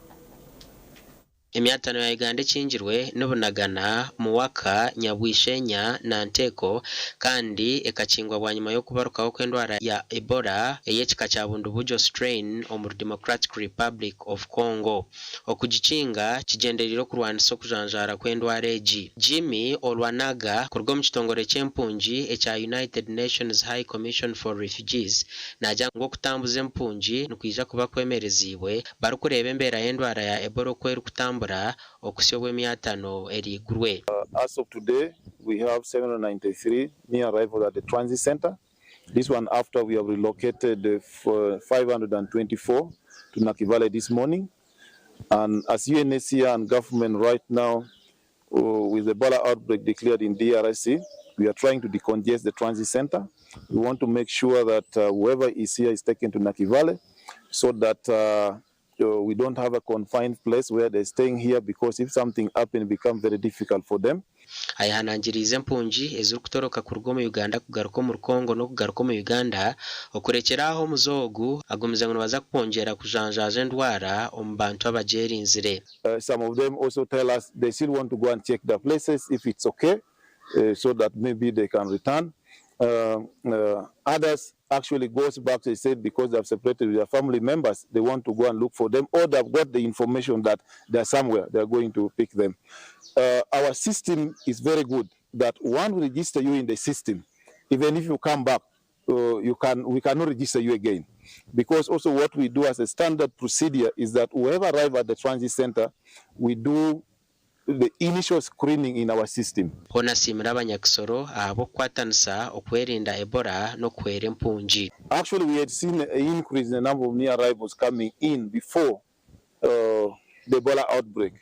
Emyatano ya Uganda ekingirwe ni Bunagana, Muwaka, Nyabwishenya na Nteeko kandi ekakingwa bwanyima y'okubarukaho kw'endwara ya Ebola ey'ekika kya Bundibugyo strain omuri Democratic Republic of Congo. Okugikinga kigyendereire okurwanisa okujanjaara kw'endwara egi. Jimmy Olwanaga kuruga omu kitongore ky'empungi ekya United Nations High Commission for Refugees naagira ngu okutambuza empungi nikwija kuba kwemereziibwe barikureeba embeera y'endwara ya Ebola oku erikutambura okuhitsya obu emyatano eraigurwe. As of today, we have 793 new arrivals at the transit center. This one after we have relocated 524 to Nakivale this morning. And as UNHCR and government right now, with the Ebola outbreak declared in DRC, we are trying to decongest the transit center. We want to make sure that whoever is here is taken to Nakivale so that we don't have a confined place where they're staying here, because if something happens, it becomes very difficult for them. Ayehanangiriize empungi ezirikutoroka kuruga omu Uganda kugaruka omuri Congo n'okugaruka omu Uganda okurekyera aho omuze ogu agumize ngu nibaza kwongyera kujanjaaza endwara omu bantu abagyerinzire. Some of them also tell us they still want to go and check their places if it's okay, so that maybe they can return. Others actually goes back, they say, because they have separated with their family members, they want to go and look for them, or they've got the information that they're somewhere, they're going to pick them. Our system is very good, that one will register you in the system. Even if you come back, we cannot register you again. Because also what we do as a standard procedure is that whoever arrives at the transit center, we do the initial screening in our system. Hoona asiimire abanyakisoro ahabw'okukwatanisa okwerinda Ebola n'okuhwera empungi. Actually, we had seen an increase in the number of new arrivals coming in before the Ebola outbreak,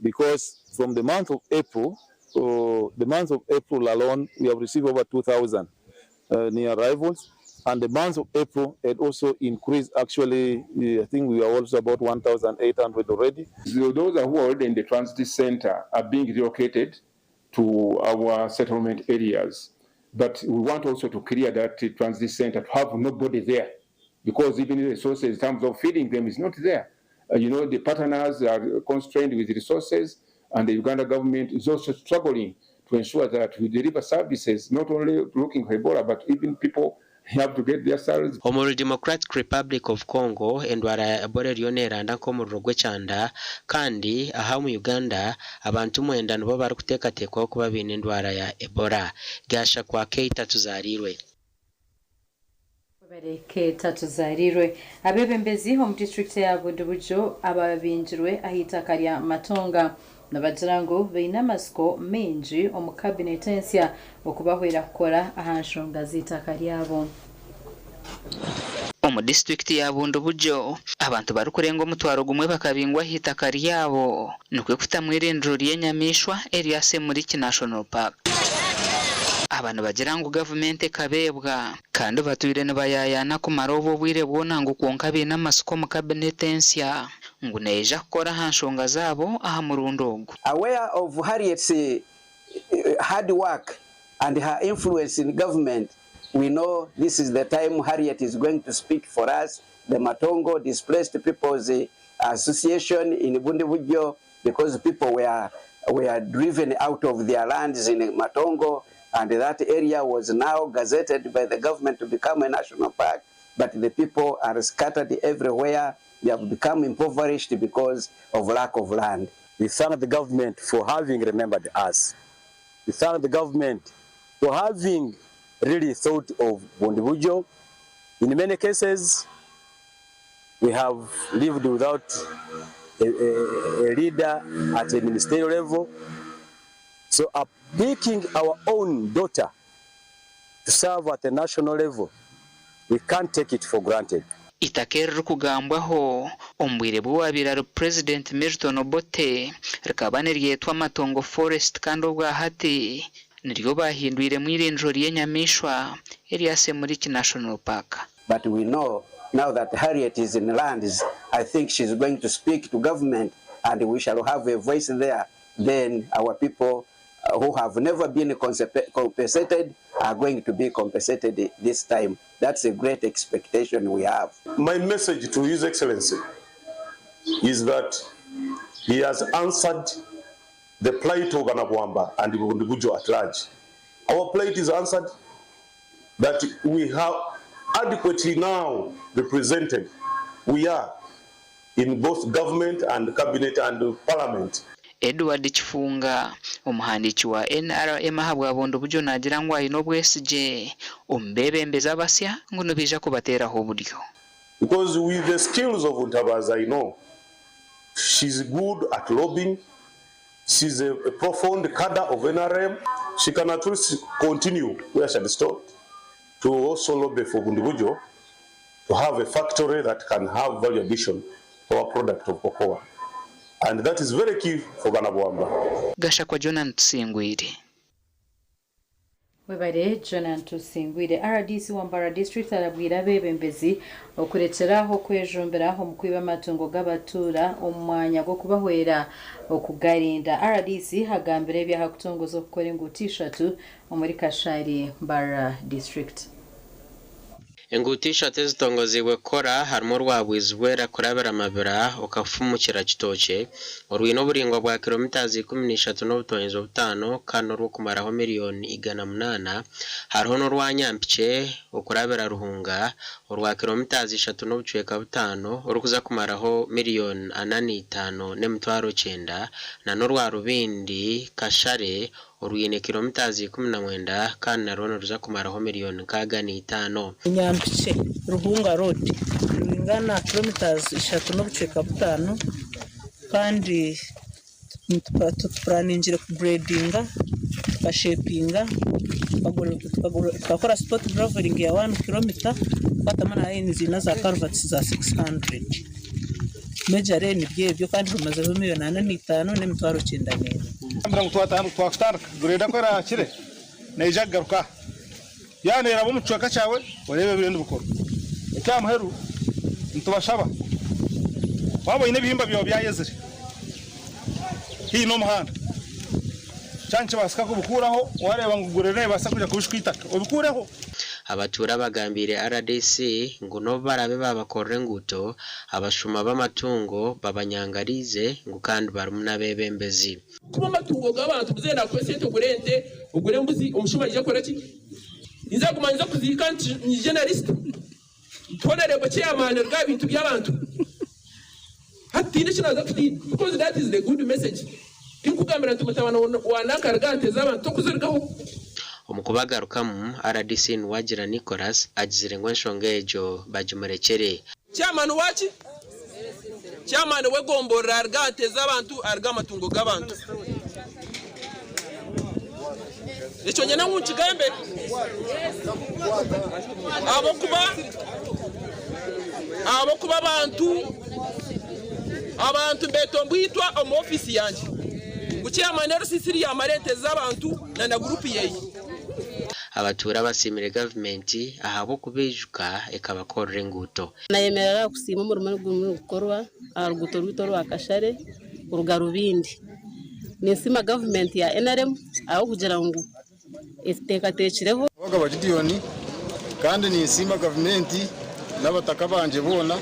because from the month of April, the month of April alone, we have received over 2,000 new arrivals. And the month of April had also increased. Actually, I think we are also about 1,800 already. So those who are already in the transit center are being relocated to our settlement areas. But we want also to clear that transit center, to have nobody there, because even the resources in terms of feeding them is not there. The partners are constrained with resources, and the Uganda government is also struggling to ensure that we deliver services, not only looking for Ebola, but even people have to get their salaries. Omuri Democratic Republic of Congo endwara ya Ebola eriyo neeranda nk'omuriro gw'ekyanda kandi aha omu Uganda abantu 9 nibo barikuteekateekwaho kuba baine endwara ya Ebola. Gashakwa Keita Tuzarirwe. Keita Tuzarirwe. Abeebembezi omu district ya Bundibugyo ababingirwe ah'eitaka rya Matonga nibagira ngu baine amasiko maingi omu kabineeti ensya okubahwera kukora aha nshonga z'eitaka ryabo. Omu disitulikiti ya Bundibugyo abantu barikurenga 10,000 bakabingwa ah'eitaka ryabo nikwo kutamu irindiro ry'enyamaishwa erya Semuliki National Park. Aba nibagira ngu gavumenti ekabeebwa kandi batwire nibayayaana kumara obu obwire bwona ngu kwonka baine amasiko omu kabineeti ensya ngu neija kukora aha nshonga zaabo aha murundi ogu. Aware of Harriet's hard work and her influence in government, we know this is the time Harriet is going to speak for us, the Matongo Displaced People's Association in Bundibugyo, because people were driven out of their lands in Matongo, and that area was now gazetted by the government to become a national park, but the people are scattered everywhere. They have become impoverished because of lack of land. We thank the government for having remembered us. We thank the government for having really thought of Bundibugyo. In many cases, we have lived without a leader at a ministerial level. So picking our own daughter to serve at the national level, we can't take it for granted. Itaka eririkugambwaho omu bwire bw'owabaire ari President Milton Obote rikaba niryetwa Matongo Forest kandi obwahati Niryo baahindwiremu eirindiro ry'enyamaishwa erya Semuliki National Park. But we know now that Harriet is in lands, I think she's going to speak to government and we shall have a voice there. Then our people who have never been compensated are going to be compensated this time. That's a great expectation we have. My message to His Excellency is that he has answered the plight of Banabuwamba and Bundibugyo at large. Our plight is answered that we have adequately now represented. We are in both government and cabinet and parliament. Edward Kifunga, omuhandiiki wa NRM ahabwa Bundibugyo naagira ngu aine obwesigye omu beebembezi abasya ngu nibaija kubateeraho oburyo. Because with the skills of Ntabazi, I know she's good at lobbying. She's a profound cadre of NRM. She can at least continue where she had stopped to also lobby for Bundibugyo to have a factory that can have value addition to our product of cocoa. And that is very key for Banabuwamba. Gashakwa Jonan Tusingwire. Webare Jonan Tusingwire. RDC wa Mbarara district arabwira abeebembezi okurekyeraho kwejumbira omu kwiba amatungo g'abatuura omu mwanya gw'okubahwera okugarinda. RDC agambire ebi aha kutongoza okukora enguuto ishatu omuri Kashari Mbarara district. Enguuto ishatu ezitongoziibwe kukora harimu orwa Bwizibwera kurabira Mabira okafumukira Kitookye orwine oburingwa bwa kilomita 13 n'obutonyezo 5 kandi orw'okumaraho miliyoni 800. Hariho n'orwa Nyampikye okurabira Ruhunga orwa kilomita 3 n'obucweka 5 orikuza kumaraho miliyoni 45 n'emitwaro 9, na n'orwa Rubindi Kashare orwine kilomita 19 kandi narwo niruza kumaraho miliyoni 65. Nyampikye Ruhunga Road rwingana kilometers 3 n'obucweka 5, kandi tuplaningire kugradinga, tukashapinga, tukakora spot graveling ya 1 kilometer, twatamu na lines na za culverts za 600. Major ni byebyo, kandi rumazeho miliyoni 45 n'emitwaro 91. Ngira ngu twakutandika grader ko erakire neija kugaruka yaneeraba omu kicweka kyawe oreebe ebindi bikorwa. Ekyamuheru, nitubashaba, waba oine ebihimba byawe byayezire haihi n'omuhanda, kyaba nikibaasika kubikuraho, wareeba ngu grader neebaasa kwija kubishuka itaka, obikureho. Abatuura bagambiire RDC ngu n'obu barabe babakorera enguuto, abashuma b'amatungo babanyangarize ngu kandi barimu n'abeebembezi. Kuba amatungo g'abantu, muzehe nakuha esente ogure ente, ogure embuzi, omushuma aija kukora ki? Ninza kuguma nza kuziika nti nyije na lisiti tonerebo chairman rwa bintu by'abantu. Hati tiine eki naza kutiina, because that is the good message. Tinkugambira nti mutabani wa nanka rwa nte z'abantu tokuzirgaho. Omu kubagarukamu, RDC Nuwagira Nicholas agizire ngu enshonga egyo bagimurekere. Chairman waki, chairman w'egomborora aruga nte z'abantu, aruga amatungo g'abantu. Ekyo nyena ngu nkigambe abokuba abantu mbetombwitwa omu ofisi yangye ngu chairman RCC yamara ente z'abantu na gurupu yeye. Abatuura basiimire gavumenti ahabw'okubaijuka ekabakorera enguuto. Nayemerera kusiima omurimo gurimu gukorwa aha ruguuto rwitu orwa Kashare kuruga Rubindi. Ninsiima gavumenti ya NRM ahabw'okugira ngu eteekateekireho. Bagaba Gideon, kandi ninsiima gavumenti n'abataka bangye boona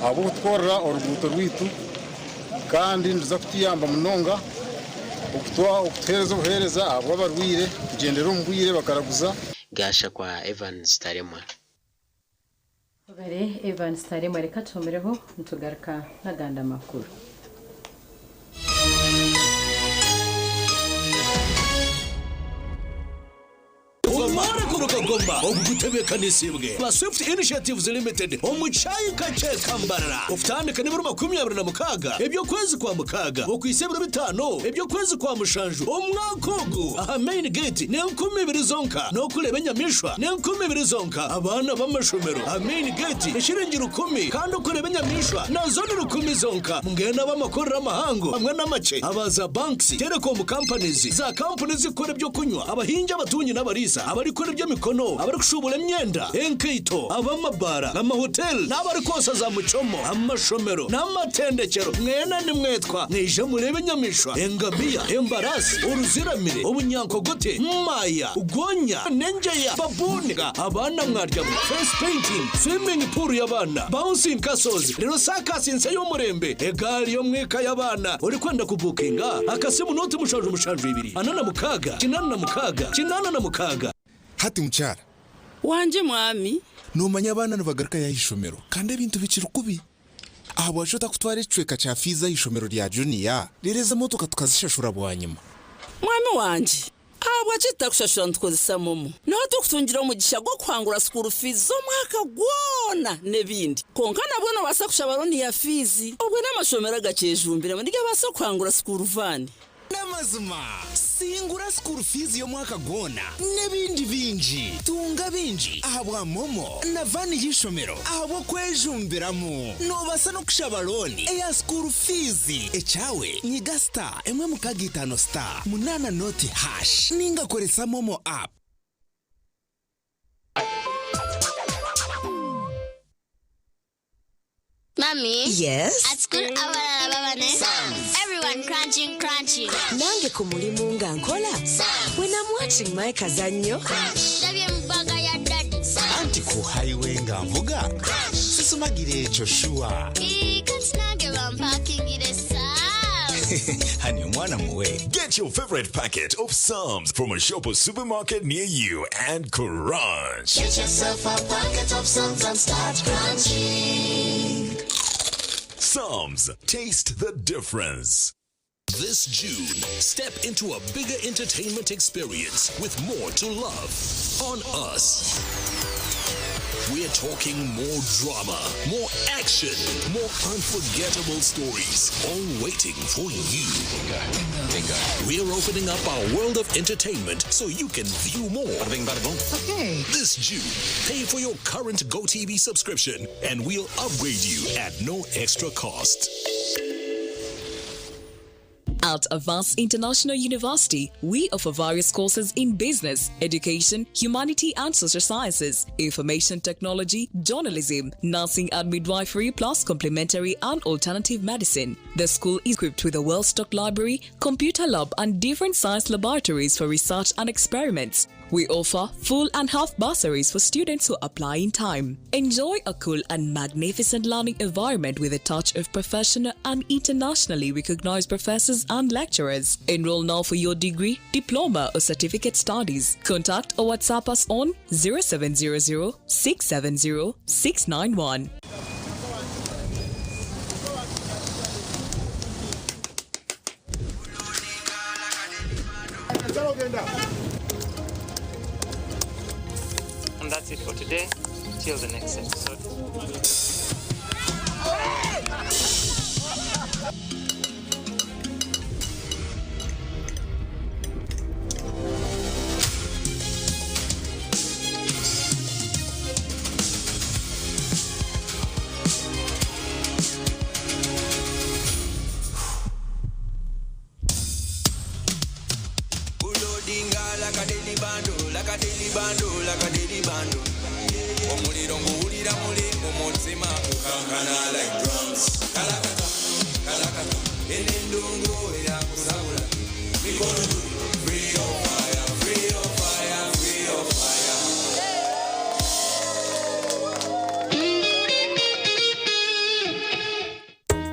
ahabw'okutukorera oruguuto rwitu, kandi niruza kutuyamba munonga okutuheereza obuheereza ahabw'abarwaire kugyendera omu bwire bakaraguza. Gashakwa Evans Taremwa. Bare Evans Taremwa, reka tuhomereho nitugaruka n'agandi amakuru. Kuruga Goma ogu gutebeekanisiibwe ba Swift Initiatives Limited omu Kyayi Kakye Kambarara okutandika n'ebiro 26 eby'okwezi kwa mukaaga okuhitsya ebiro bitaano eby'okwezi kwa mushanju omwaka ogu aha Main Gate n'enkumi ibiri zonka n'okureeba enyamaishwa n'enkumi ibiri zonka abaana b'amashomero aha Main Gate eshiringi rukumi kandi okureeba enyamaishwa nazo ni rukumi zonka mbwenu ab'amakorero amahango hamwe n'amakye aba za banks, telecom companies, za kampuni ezirikukora eby'okunywa, abahingi, abatungi n'abariisa, abarikukora eby'emikono, abarikushuubura emyenda, enkaito, ab'amabaara, amahoteli n'abarikwosa za muchomo, amashomero n'amatendekyero, mwena nimwetwa mwije mureebe enyamaishwa, engamiya, embaraasi, oruziramire, obunyankogote, maaya, gonya, n'engyeya, baboon, abaana mwaryamu, face painting, swimming pool y'abaana, bouncing castles, reero saakasi nsya y'omurembe, egaari y'omwika y'abaana. Orikwenda kubuukinga, akasimu nooti 772 46 86 86. Hati mukyara. Wangye mwami. Noomanya abaana nibagarukayo aha ishomero kandi ebintu bikiri kubi. Ahabwaki otakutwara ekicweka kya fiizi aha ishomero rya juniya reero ezi emotoka tukazishashura bwanyima? Mwami wangye, ahabwaki tutakushashura nitukozesa momo? Niho turikutungira omugisha gw'okuhangura school fees z'omwaka gwona n'ebindi. Kwonka nabwo noobaasa kushaba looni ya fiizi. Obwe n'amashomero agakyejumbiremu nigabaasa kuhangura school van. N'amazima, singura school fees y'omwaka gwona n'ebindi bingi. Tunga bingi ahabwa MoMo na van y'eishomero ahabw'okwejumbiramu. Noobaasa n'okushaba looni eya school fees. Ekyawe nyiga star emwe mukaga itaano star munaana nooti hash ninga koresa MoMo app. Mommy. Yes? At school, abalala baba ne Everyone crunching, crunching. Nange ku mulimu nga nkola. When I'm watching my kazannyo. Ndabye mu bbaga ya daddy. Anti ku highway nga nvuga. Sisumagira ekyo shuwa. Ii, kati nange bampakingire Psalms. Hani omwana muwe. Get your favorite packet of Psalms from a shop or supermarket near you and crunch. Get yourself a packet of Psalms and start crunching. Psalms, taste the difference. This June, step into a bigger entertainment experience with more to love on us. We're talking more drama, more action, more unforgettable stories, all waiting for you. We're opening up our world of entertainment so you can view more. Okay. This June, pay for your current GoTV subscription and we'll upgrade you at no extra cost. At Avance International University, we offer various courses in business, education, humanity and social sciences, information technology, journalism, nursing and midwifery, plus complementary and alternative medicine. The school is equipped with a well-stocked library, computer lab, and different science laboratories for research and experiments. We offer full and half bursaries for students who apply in time. Enjoy a cool and magnificent learning environment with a touch of professional and internationally recognized professors and lecturers. Enroll now for your degree, diploma, or certificate studies. Contact or WhatsApp us on 0700 670 691. And that's it for today. Till the next episode. Bulodinga like a daily bando, like a daily bando, like a daily bando. Omuliro nguwulira muli mu mutima gukankana like drums. Kalakata, kalakata, eno endongo eyakusabula. Mikono juu, free your fire, free your fire, free your fire.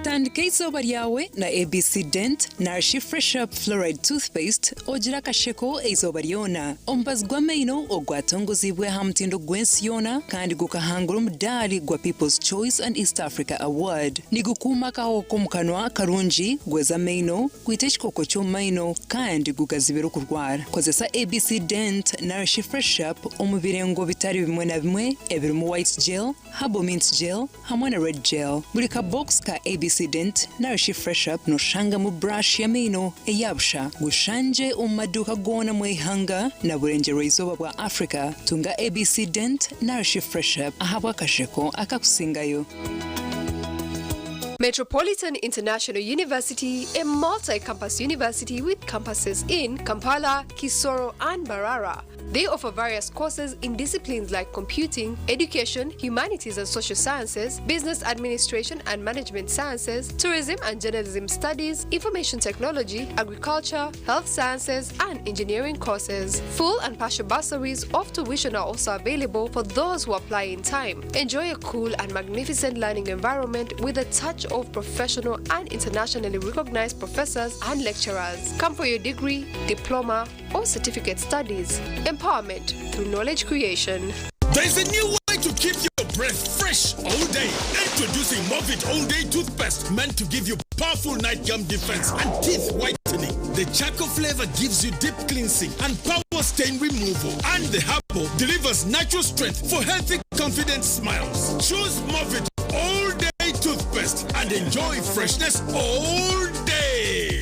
Tandika eizooba ryawe na ABC Dent Nourish Fresh Up Fluoride Toothpaste. Ogire akasheko eizooba ryona. Omubazi gw'amaino ogwatongoziibwe aha mutindo gw'ensi yoona kandi gukahangura omudaari gwa People's Choice and East Africa Award. Nigukuuma akahoho k'omu kanwa karungi, gweza amaino, gwita ekikooko ky'omu maino kandi gugazibira okurwara. Kozesa ABC Dent narishi Fresh Up omu birengo bitari bimwe na bimwe ebirimu White Gel, Herbal Mint Gel hamwe na Red Gel. Buri ka box ka ABC Dent narishi Fresh Up noshangamu brush y'amaino eya busha. Gushangye omu maduuka goona omu ihanga na burengyerwa-izooba bwa Africa. Tunga ABC Dent narishi Fresh Up ahabw'akasheko akakusingayo. Metropolitan International University, a multi-campus university with campuses in Kampala, Kisoro and Mbarara. They offer various courses in disciplines like computing, education, humanities and social sciences, business administration and management sciences, tourism and journalism studies, information technology, agriculture, health sciences, and engineering courses. Full and partial bursaries of tuition are also available for those who apply in time. Enjoy a cool and magnificent learning environment with a touch of professional and internationally recognized professors and lecturers. Come for your degree, diploma, or certificate studies. Empowerment through knowledge creation. There's a new way to keep your breath fresh all day. Introducing Movit All Day Toothpaste, meant to give you powerful night gum defense and teeth whitening. The charcoal flavor gives you deep cleansing and power stain removal. And the herbal delivers natural strength for healthy, confident smiles. Choose Movit All Day Toothpaste and enjoy freshness all day.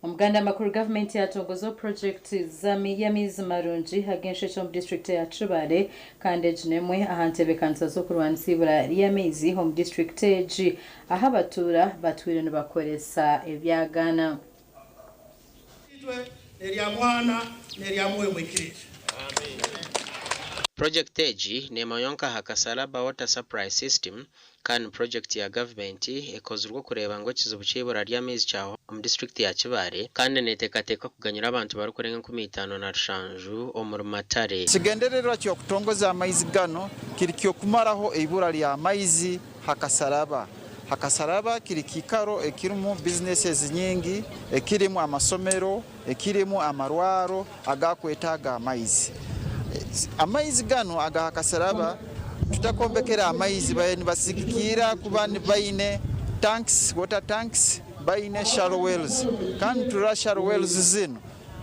Omuganda amakuru gavumenti yatongoza purojekiti y'amaizi marungi ag'enshekye omu disiturikiti ya Kibaale kandi egi n'emwe aha ntebeekanisa z'okurwanisa eibura ry'amaizi omu disiturikiti egi ahu abatuura batwire nibakoresa ebyagaana. N'erya Mwana n'erya Mwoyo Muhikiriire. Purojekiti egi neemanywa nka Hakasalaba Water Supply System kandi ni purojekiti ya gavumenti ekozirwe okureeba ngu ekizibu ky'eibura ry'amaizi kyahwaho omu disiturikiti ya Kibaale kandi neeteekateekwa kuganyira abantu barikurenga 5700 omuri Matare. Ekigendererwa ky'okutongoza amaizi ganu kiri ky'okumaraho eibura ly'amaizi Hakasaraba. Hakasaraba kiri kiikaro ekirimu businesses nyingi, ekirimu amasomero, ekirimu amarwaro agakwetaaga amaizi. Amaizi ganu aga Hakasaraba tutakombekera amaizi baye nibasigikirra kuba baine tanks, water tanks, baine shallow wells kandi niturora shallow wells zinu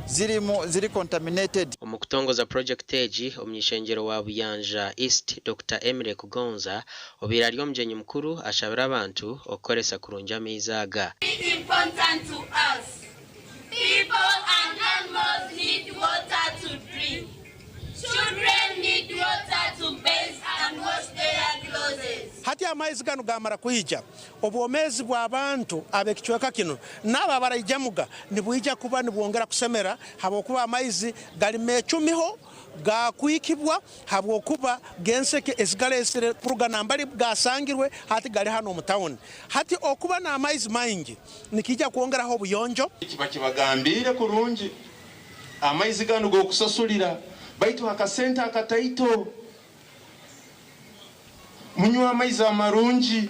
zirimu ziri contaminated. Omu kutongoza purojekiti egi, omuny'ishengyero wa Buyanja East, Dokita Emily Kugonza, obaire ari omugyenyi mukuru ashabire abantu okukoresa kurungi amaizi aga. Very important to us. People and animals need water to drink. Children need water to bathe and wash their clothes. Hati amaizi ganu gaamara kwija, obwomeezi bw'abantu ab'ekicweka kinu n'abo abaraijamuga nibwija kuba nibwongera kusemera habwokuba amaizi gali meecumiho, gaakwikibwa habwokuba g'enseke ezigaleesire kuruga nambari gaasangirwe hati gali hanu omu tawuni. Hati okuba n'amaizi maingi nikiija kwongeraho obuyonjo. Eki bakibagambiire kurungi, amaizi ganu g'okusasulira baitu akasente akataito. Munywe amaizi amarungi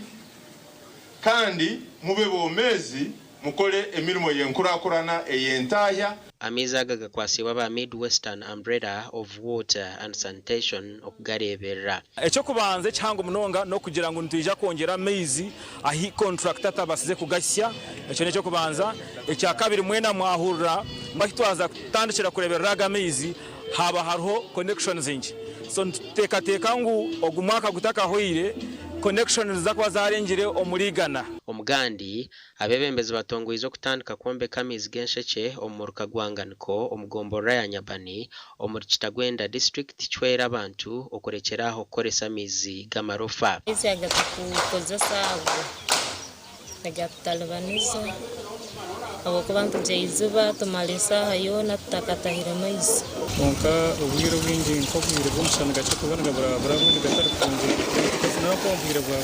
kandi mube bomeezi, mukole emirimo y'enkurakurana ey'entahya. Amaizi aga gakwatsiibwe aba Mid Western Umbrella of Water and Sanitation okugareeberera. Eky'okubanza ekihango munonga n'okugira ngu nitwija kwongyera amaizi ahi kontrakita atabasize kugahisya, ekyo n'eky'okubanza. Ekyakabiri mwena mwahurira ngu ahi twaza kutandikira kureeberera aga amaizi haaba hariho connections nkye. So nituteekateeka ngu ogu mwaka gutakahweire, connections niziza kuba zaarengire omuri igana. Omugandi, abeebembezi batongoize okutandika kwombeka amaizi g'enshekye omu muruka gwa Nganiko omu gomborora ya Nyabani omuri Kitagwenda disiturikiti kihwere abantu okurekyera aho kukoresa amaizi g'amarofa. Amaizi aga tukukozesa ago Nigakutalibaniza habwokuba nitugya iziba tumara esaaha yoona tutakatahire maizi. Kwonka obwire obwingi nk'obwire bw'omushana nigakira kuba nigaburabura obundi gatari kurungi tukafunaho nk'omu bwire bwa.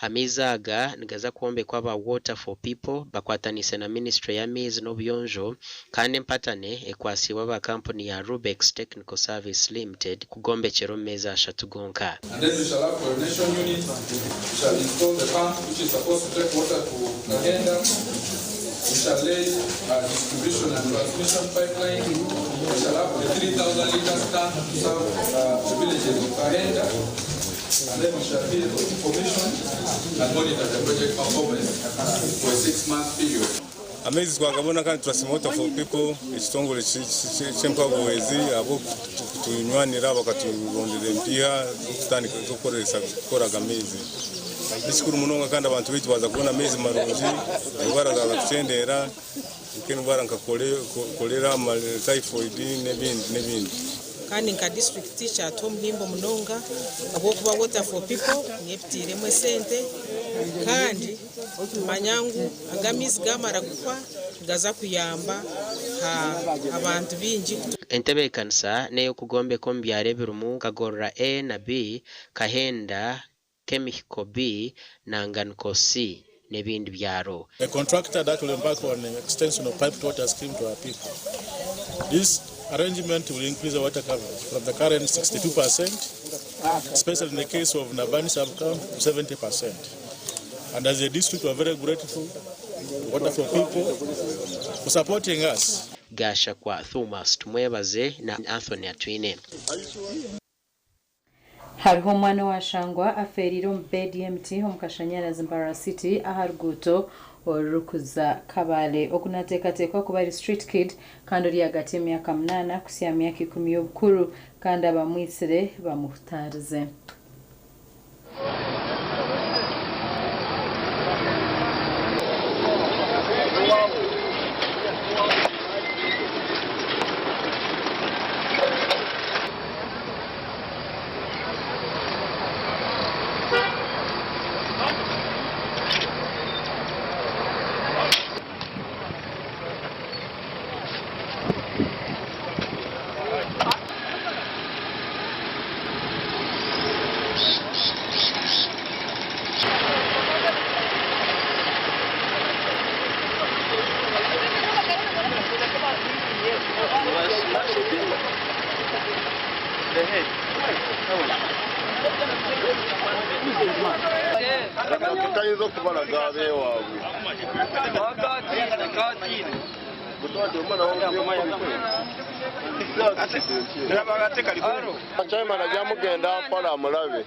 Amaizi aga nigaza kwombekwa aba Water for People bakwatanise na ministry y'amaizi n'obuyonjo kandi empatane ekwasiibwe aba kampuni ya Rubex Technical Service Limited kugombekyera omu meezi 3 gonka. And then we shall have chlorination unit, we shall install the pump which is supposed to take water to Kahenda, we shall lay a distribution and transmission pipeline, we shall have the 3,000 liters tank to serve the villages of Kahenda, and then we shall build information and monitor the project performance for a 6-month period. Amaizi twagabona kandi turasima Water for People, ekitongore ky'empabuwezi abo kutunywanira bakaturondera empiha z'okutandika z'okukoresa kukoraga amaizi. Ekikuru munonga kandi abantu baitu baza kubona amaizi marungi, endwara zaza kucendera, nk'endwara nka kolera, typhoid n'ebindi. Kandi nka district kyatuha omuhimbo munonga ahabw'okuba Water for People niyo esente, kandi tumanya ngu aga amaizi gamara kukwa gaza kuyamba abantu bingi. Entebeekanisa n'ey'okugombeka omu byaro ebirimu Kagorora A na B, Kahenda, Kemihiko B na Nganiko C n'ebindi byaro. A contractor that will embark on an extension of piped water scheme to our people. This arrangement will increase the water coverage from the current 62%, especially in the case of Nabani sub-county, to 70%. And as a district, we are very grateful to Water for People for supporting us. Gashakwa Thomas Tumwebaze na Anthony Atwine. Hariho omwana washangwa aferire omu bedi y'emiti omu Kashanyarazi Mbarara City aha ruguuto orukuza Kabale. Ogu nateekateekwa kuba ari street kid kandi ori hagati y'emyaka 8 kusya myaka 10 y'obukuru, kandi abamwisire bamuhutarize. Tutayinza okubalaga abeewaabwe. Chairman ajja mugenda mpola amulabe.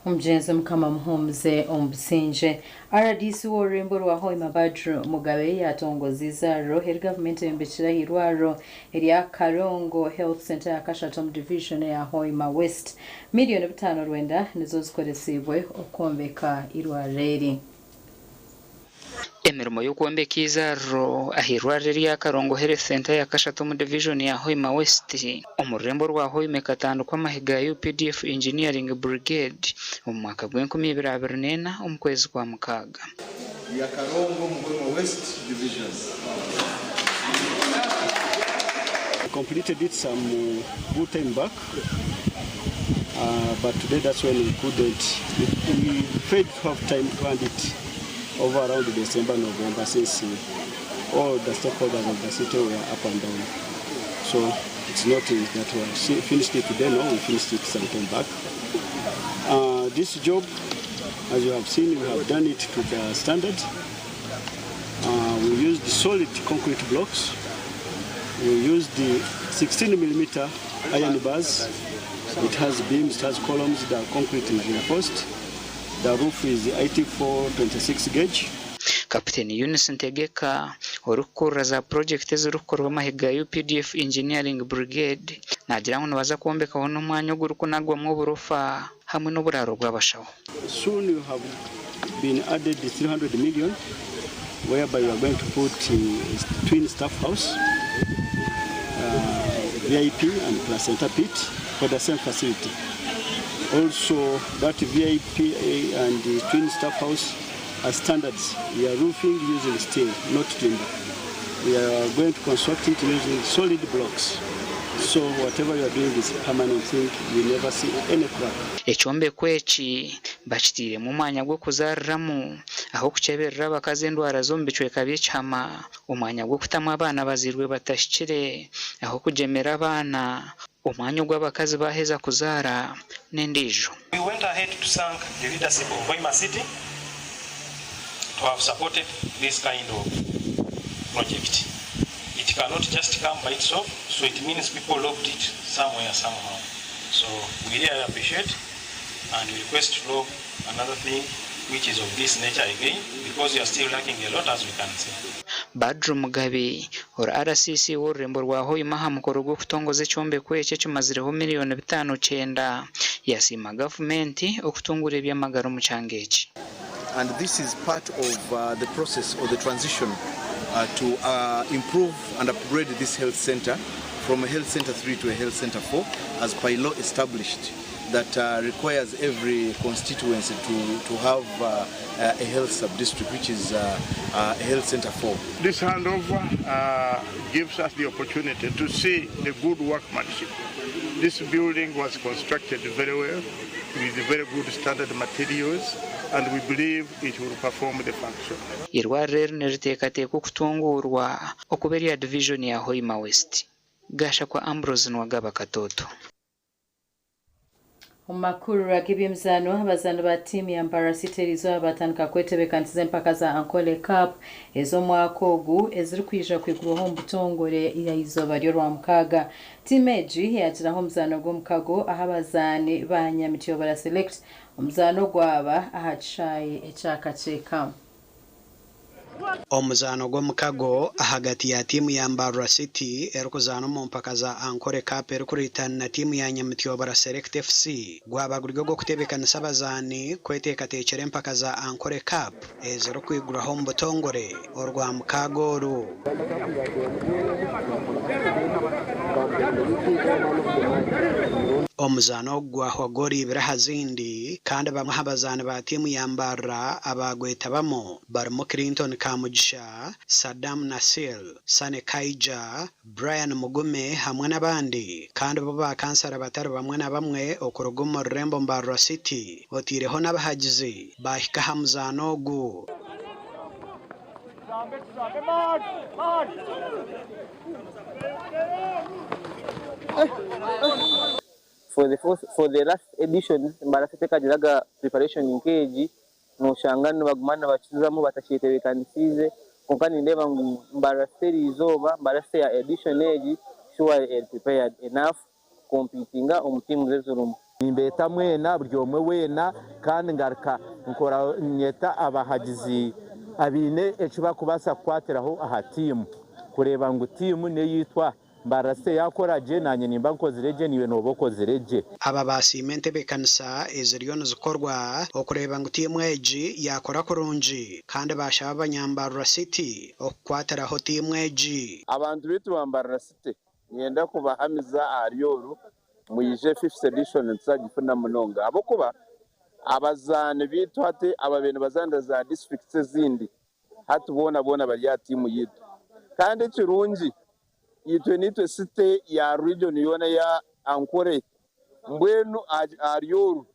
Omugenzi Mukama Muhumuze omubusinje. RDC w'orurembo rwa Hoima Badru Mugabe yatongoza izaariro eri gavumenti eyombekyire aha erya Karongo Health Center ya Kashatu omu division ya Hoima West. 5,900,000 nizo zikoresibwe okwombeka irwariro eri. Emirimo y'okwombeka izaariro aha irwariro rya Karongo Health Center ya Kashatu omu division ya Hoima West omu rurembo rwa Hoima ekatandikwa amahiga ya UPDF Engineering Brigade omu mwaka gw'e2024 omu kwezi kwa 6. Ya Karongo mu Hoima West Division. Completed it some good time back, but today that's when we couldn't. We failed to have time to hand it over around December, November, since all the stakeholders of the city were up and down. So it's not that we finished it today, no, we finished it some time back. This job, as you have seen, we have done it to the standard. We used solid concrete blocks. We used the 16mm iron bars. It has beams, it has columns, the concrete is reinforced. The roof is 8426 gauge. Captain Eunice Ntegeka orikukurira za project ezirikukorwa amahiga ya UPDF Engineering Brigade nagira ngu nibaza kwombekaho n'omwanya ogurikunagwamu oburofa hamwe n'oburaro bw'abashaho. Soon you have been added 300 million whereby we are going to put a twin staff house, VIP and placenta pit for the same facility. Also, that VIP and the twin staff house are standards. We are roofing using steel, not timber. We are going to construct it using solid blocks. So whatever you are doing is permanent thing. You never see any crack. Ekyombeko eki bakitairemu omwanya gw'okuzaariramu, ah'okukyeberera abakazi endwara z'omu bicweka by'ekihama, omwanya gw'okutamu abaana abazairwe batahikire, ah'okugyemera abaana, omwanya ogu abakazi baaheza kuzaara n'endiijo. We went ahead to thank the leadership of Hoima City to have supported this kind of project. It cannot just come by itself, so it means people loved it somewhere, somehow. So we really appreciate and we request to love another thing which is of this nature again, because we are still lacking a lot as we can see. Badru Mugabi, ori RCC w'orurembo rwa Hoima aha mukoro gw'okutongoza ekyombeko eki ekimazireho miriyoni 590 yasiima gavumenti okutunguura eby'amagara omu kyanga eki. And this is part of the process or the transition to improve and upgrade this health center from a health center 3 to a health center 4 as by law established that requires every constituency to have a health sub-district, which is a health center 4. This handover gives us the opportunity to see the good workmanship. This building was constructed very well with very good standard materials, and we believe it will perform the function. Eirwariro eri niriteekateekwa okutunguurwa okuba erya divijoni ya Hoima West. Gashakwa Ambrose Nuwagaba Katoto. Omu makuru ag'eby'emizaano, abazaani ba tiimu ya Mbarara City eriizooba baatandika kwetebeekanisiza empaka za Ankole Cup ez'omwaka ogu ezirikwija kwigurwaho omu butongore eizooba ry'Orwamukaaga. Tiimu egi yaagiraho omuzaano gw'omukago ahu abazaani ba Nyamityobora Select omuzaano gwaba aha kishaayi ekya Kakyeka. Omuzaano gw'omukago ahagati ya tiimu ya Mbarara City erikuzaana omu mpaka za Ankole Cup erikureetana na tiimu ya Nyamityobora Select FC gwaba guri ogw'okutebeekanisa abazaani kweteekateekyera empaka za Ankole Cup ezirikwigurwaho omu butongore Orwamukaaga oru. Omuzaano ogu gwahwa goolo ibiri aha zindi kandi bamwe aha bazaani ba tiimu ya Mbarara abaagwetabamu barimu Clinton Kamugisha, Saddam Nasir, Sane Kaija, Brian Mugume hamwe n'abandi kandi bo ba kansara batari bamwe na bamwe okuruga omu rurembo Mbarara City oteireho n'abahagizi baahika aha muzaano ogu. For the fourth, for the last edition Mbarara City ekagiraga preparation nk'egi noshanga nibaguma nibakizamu batakyetebeekanisiize kwonka nindeeba ngu Mbarara City eriizooba Mbarara City ya edition egi sure eri prepared enough competinga omu teams ezirimu. Nimbeeta mwena buri omwe weena kandi ngaruka nkora nyeta abahagizi abaine eki barikubaasa kukwatiraho aha tiimu kureeba ngu tiimu n'eyaitwa. Mbarara City yaakora gye naanye nimba nkozire gye naiwe nooba okozire gye. Aba baasiima entebeekanisa eziriyo nizikorwa okureeba ngu tiimu egi yaakora kurungi kandi baashaba abanyambarara City okukwatiraho tiimu egi. Abantu baitu ba Mbarara City niinyenda kubahamiza ahari oru mwije fifth edition nituzagifuna munonga ahabw'okuba abazaani baitu hati ababaire nibazaanira za districts ezindi hati boona boona bari aha tiimu yaitu kandi ekirungi itwe nitwe city ya region yoona eya Ankole mbwenu ahari oru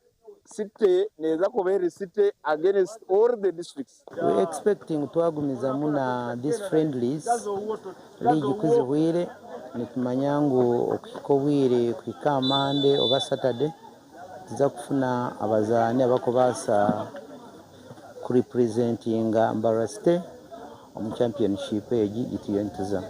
city neeza kuba eri city against all the districts. We expect ngu twagumizamu na these friendlies, league ku zihweire nitumanya ngu okuhika obwire kuhika aha Monday oba Saturday nituza kufuna abazaani abarikubaasa kurepresentinga Mbarara City omu championship egi ei turiyo nituzamu.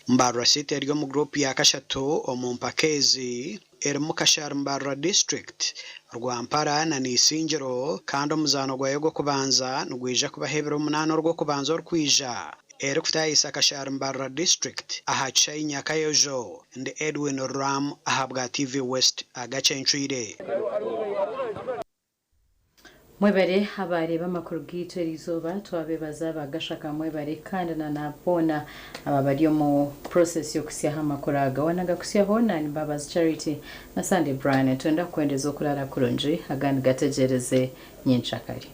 Mbarara City eri omu guruupu ya kashatu omu mpaka ezi erimu Kashari Mbarara District, Rwampara na Isingiro kandi omuzaano gwayo gw'okubanza nigwija kubaho ebiro munaana Orwokubanza orikwija erikutaayisa Kashari Mbarara District aha kishaayi Nyakayojo. Ndi Edwin Ram ahabwa TV West. Agacencwire. Mwebare abareeba amakuru gaitu eriizooba twabebaza aba Gashaka mwebare kandi na na boona aba bari omu process y'okusyaho amakuru aga waana gakusyaho na Mbabazi Charity na Sunday Brian nitwenda kukwendeza okurara kurungi agandi gategyereze nyenkyakare.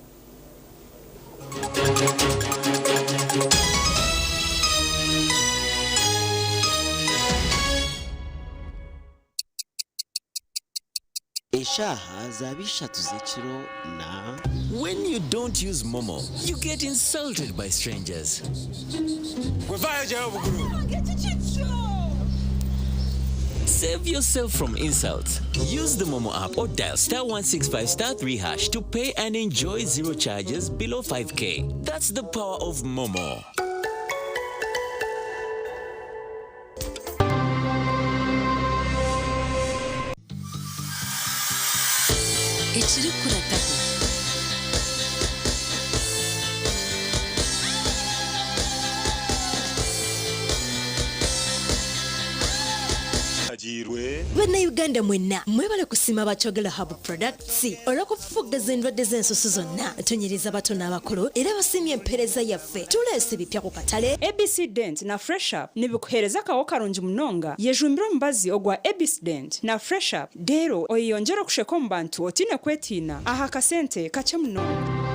Eshaaha zaaba ishatu z'ekiro na. When you don't use MoMo, you get insulted by strangers. Save yourself from insults. Use the MoMo app or dial star 165 star 3 hash to pay and enjoy zero charges below 5k. That's the power of MoMo. Ekirikurataho. Bannayuganda mwenna mwebale kusiima aba Kyogero Herbal Products olw'okufufuggaza endwadde z'ensusu zonna. Tunyiriza abato n'abakulu era basiimye empeereza yaffe. Tuleese ebipya ku katale. ABC Dent na Fresh Up nibikuheereza akaho karungi munonga. Yejumbire omubazi ogwa ABC Dent na Fresh Up reero oyeyongyere okusheka omu bantu otaine kwetiina aha kasente kakye munonga.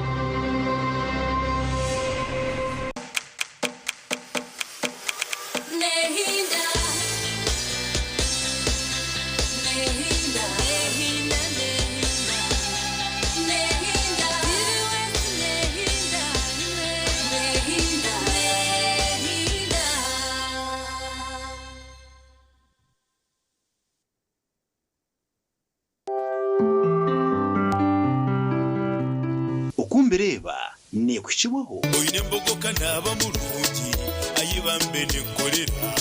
Oku mbireeba neekuhikibwaho. Oine embogo ka naaba murungi, ai bambe ninkukorera,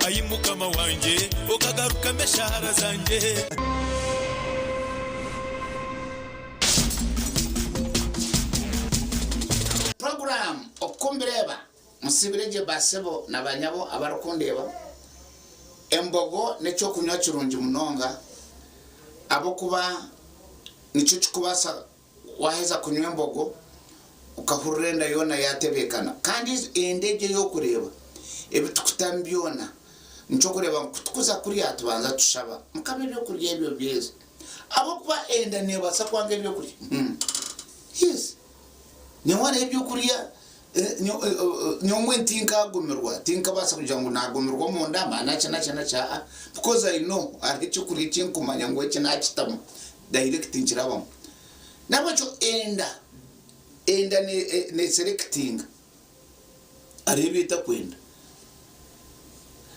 Ai Mukama wangye, okagarukamu eshaara zangye. Puroguraamu Oku Mbireeba Musiibire gye baasebo na banyabo abarikundeeba. Embogo n'eky'okunywa kirungi munonga ahabw'okuba nikyo kirikubaasa waaheza kunywa embogo okahurira enda yoona yaatebeekana. Kandi enda egyo ei orikureeba ebi turikutamu byona nikyo orikureeba ngu ku turikuza kurya tubanza tushaba Mukama ebyokurya ebyo obyeze ahabw'okuba enda neebaasa kwanga ebyokurya. Yes. Nyowe hariho ebyokurya nyowe tinkagumirwa, tinkabaasa kugira ngu naagumirwa omunda naki naki naki aa because I know hariho ekyokurya eki nkumanya ngu eki naakitamu direct nikirabamu. Nahabwekyo enda, enda neselectinga hariho ebi etakwenda.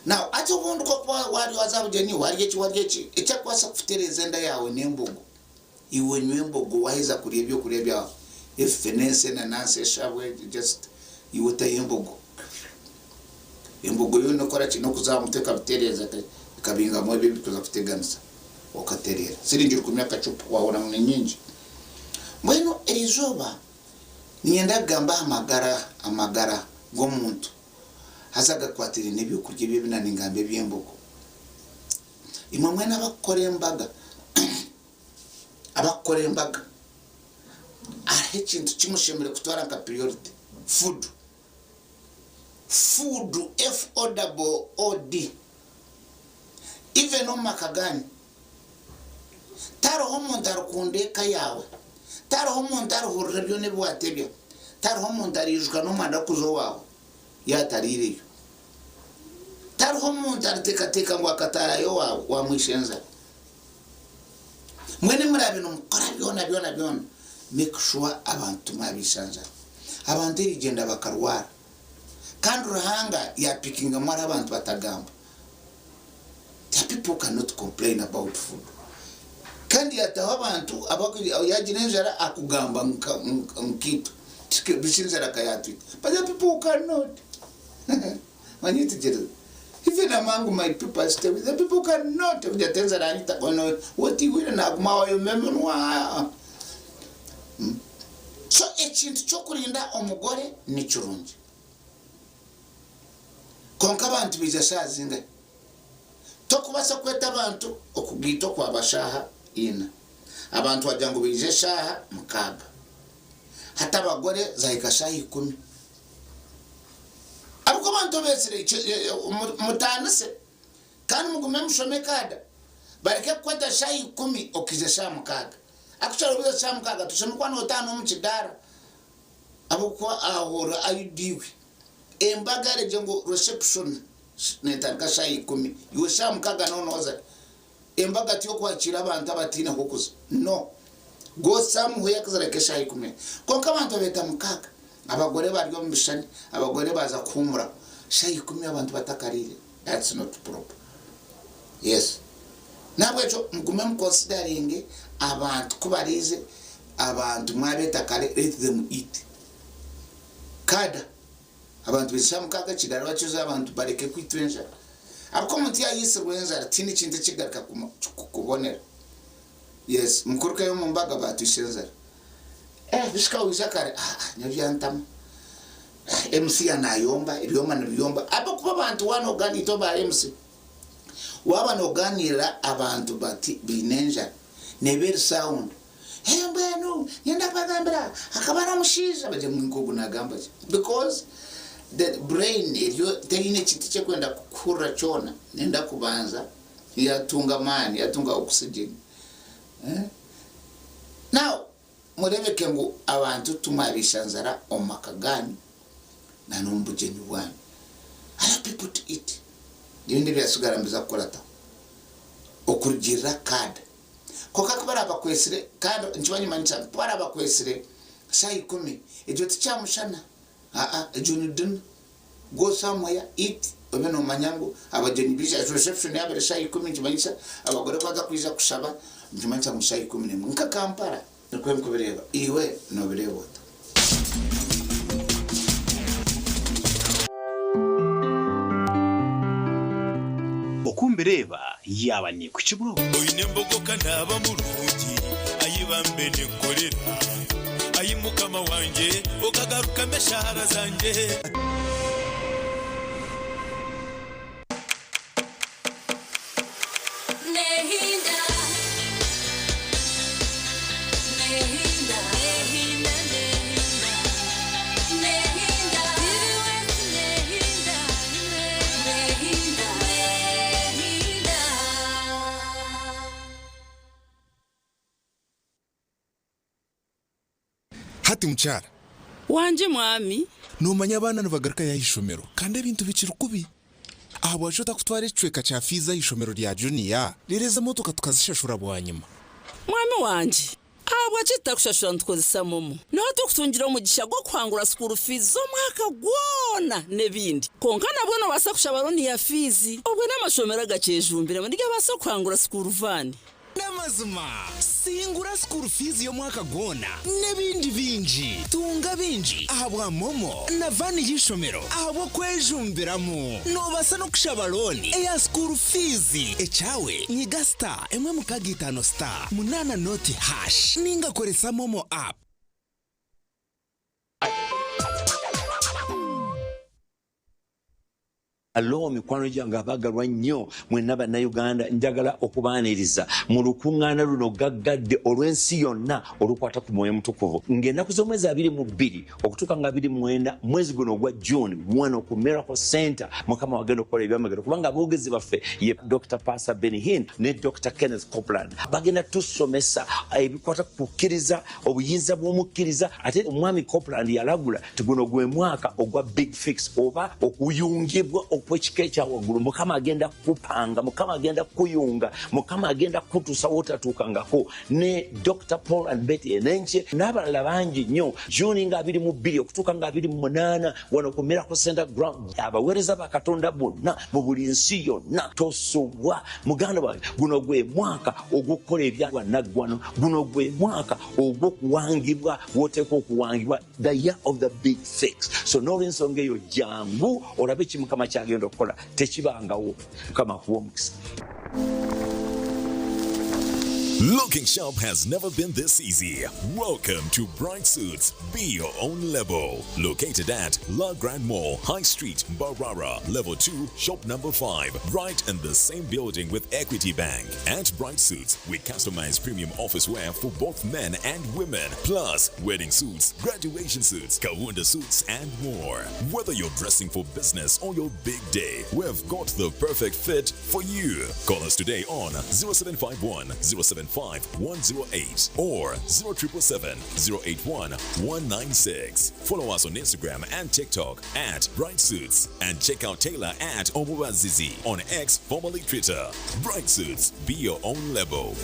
Now hati obundi ku orikuba waarya waaza aha bugyenyi waarya eki waarya eki, ekyakubaasa kukutereeza enda yaawe n'embogo. Iwe nywa embogo waheza kurya ebyokurya byawe efe nensi enanansi eshabwe just iwe tayo embogo embogo yo nokoraki nokuza aha mutwe ekabitereeza ekabingamu ebyo ebikuza kuteganisa okatereera siringi rukumi akacupa wahurira ngu ninyingi mbwenu erizooba niinyenda kugamba aha magara amagara g'omuntu haza agakwatiraine n'ebyokurya ebi ebi naningamba eby'embogo imwe mwena abakukora embaga Abakukora embaga hariho ekintu kimushemereire kutwara nka priority, food. Food, F-O-O-D. Even omu maka ganyu, tihariho omuntu arikunda eka yaawe, tihariho omuntu arihurira byona ebi waatebya, tihariho omuntu ariijuka n'omwanda kuza owaawe yaatariireyo. Tihariho omuntu ariteekateeka ngu akataarayo owaawe waamwisha enjara. Mbwenu muraabe nimukora byona byona byona, make sure abantu mwabaisha njara. Abantu erigyenda bakarwara. Kandi Ruhanga yapikingamu hariho abantu batagamba. There are people who cannot complain about food. Kandi yataho abantu yagira enjara akugamba nkaitwe. Bishi enjara ka yatwita. But there are people who cannot. Wanyetegyereza? Even among my people I stay with, the people cannot kugira ati enjara yanyita ono otigwire naguma wayoma eminwa. So ekintu ky'okurinda omugore ni kirungi. Kwonka abantu baija shaaha zingahi? Tokubaasa kweta abantu okugaita okwaba shaaha ina. Abantu wagira ngu baija eshaaha mukaaga. Hati abagore zahika shaaha ikumi. Ahabw'okuba abantu obeetsire mutaanise kandi mugume mushome kaada bareke kukweta shaaha ikumi okaija shaaha mukaaga. Actually obuuza shaaha mukaaga toshemereire kuba nootaha n'omu kidaara ahabw'okuba aho ori ayidiwe. Embaga eregye ngu reception neetandika shaaha ikumi iwe shaaha mukaaga nooba nooza hi? Embaga tiyokwakiira abantu abataine hokuza no go somewhere kuzireka eshaaha ikumi kwonka abantu babeeta mukaaga abagore bari omu bishushani abagore baaza kuhuumuraho shaaha ikumi abantu batakariire that's not proper yes nahabwekyo mugume mu consideringe abantu kubariize abantu mwabeeta kare let them eat kada Abantu baija shaaha mukaaga kigara bakiza abantu bareke kwitwa enjara. Ahabw'okuba omuntu yaayitsirwe enjara tihaine ekintu ekirikugaruka kubonera. Yes, mukurukayo omu mbaga baatwitsa enjara. Eh, bishika waija kare, ah, ah, nyowe byantama. Eh, MC ya naayomba, ebyoma nibiyomba. Ahabw'okuba abantu waaba noogaaniira itwe ba MC, waaba noogaaniira abantu bati baine enjara, neeba eri sound. Hee mbwenu nyenda kubagambira hakaba hariho omushaija bagire ngu nkogu nagamba ki because the brain eriyo teine kintu ekyekwenda kukuhurira kyona nenda kubanza yatunga amaani yatunga oxygen eh? Now murebeke ngu abantu timwabaisha nzara omu maka ganyu na n'omu bugyenyi bwanyu allow people to eat ebindi ebyasigara nibiza kukurataho okurugirira card. Kwonka ku baraabakwetsire, kandi nikiba nikimanyisa ngu ku baraabakwetsire shaaha ikumi, egyo ti kyamushana, aa, egyo ni dina. Go somewhere, eat, obe noomanya ngu abagyenyi baija, reception yaaba eri shaaha ikumi nikimanyisa abagore ku baaza kwija kushaba, nikimanyisa ngu ni shaaha 11. Nka Kampala nikwo ndikubireeba. Iwe noobireeba ota? Oku mbireeba yaaba neekuhikibwaho. Oine embogo ka naaba murungi, ai bambe ninkorera, Ai Mukama wangye, okagarukamu eshaara zangye. Hati mukyara. Wangye mwami. Noomanya abaana nibagarukayo aha ishomero kandi ebintu bikiri kubi. Ahabwaki otakutwara ekicweka kya fiizi aha ishomero rya juniya reero ezi emotoka tukazishashura bwanyima? Mwami wangye, ahabwaki tutakushashura nitukozesa momo? Niho turikutungira omugisha gw'okuhangura sukuuru fiizi z'omwaka gwona n'ebindi. Kwonka nabwo noobaasa kushaba looni ya fiizi. Obwo n'amashomero agakyejumbiremu nigabaasa kuhangura sukuuru vaani. N'amazima, singura school fees y'omwaka gwona n'ebindi bingi. Tunga bingi ahabwa MoMo na van y'eishomero ahabw'okwejumbiramu. Noobaasa n'okushaba looni eya school fees. Ekyawe nyiga star emwe mukaaga itaano star munaana noti hash ninga koresa MoMo app. Hallo mikwano gyange abagalwa nnyo mwenna bannayuganda, njagala okubaaniriza mu lukungaana luno gaggadde olw'ensi yonna olukwata ku mwoyo mutukuvu ng'ennaku z'omwezi 22 okutuuka nga 24 mwezi guno ogwa June wano ku Miracle Center mukama wagenda okukola ebyamagero kubanga aboogezi baffe ye Dr. Pastor Benny Hinn ne Dr. Kenneth Copeland bagenda tusomesa ebikwata ku kukkiriza obuyinza bw'omukkiriza ate omwami Copeland yalagula nti guno gwe mwaka ogwa big fix oba okuyungibwa okw'ekika ekya waggulu. Mukama agenda kukupanga, Mukama agenda kukuyunga, Mukama agenda kukutuusa w'otatuukangako. Ne Dokita Paul and Betty Enenche n'abalala bangi nnyo. June nga 22 okutuuka nga 28 wano ku Miracle Center Ground, abaweereza ba Katonda bonna mu buli nsi yonna, tosubwa muganda wange, guno gwe mwaka ogw'okukola ebya naggwano, guno gwe mwaka ogw'okuwangibwa w'oteekwa okuwangibwa. The year of the big fix. So n'olwensonga eyo jangu olabe ki Mukama kyagenda okukola tekibangawo. Mukama akuwe omukisa. Looking sharp has never been this easy. Welcome to Bright Suits. Be your own level. Located at La Grand Mall, High Street, Barara, Level 2, Shop Number 5, right in the same building with Equity Bank. At Bright Suits, we customize premium office wear for both men and women, plus wedding suits, graduation suits, Kawunda suits, and more. Whether you're dressing for business or your big day, we've got the perfect fit for you. Call us today on 0751 075 108 or 0777 081 196. Follow us on Instagram and TikTok at Bright Suits and check out Taylor at Omubazizi on X, formerly Twitter. Bright Suits, be your own level.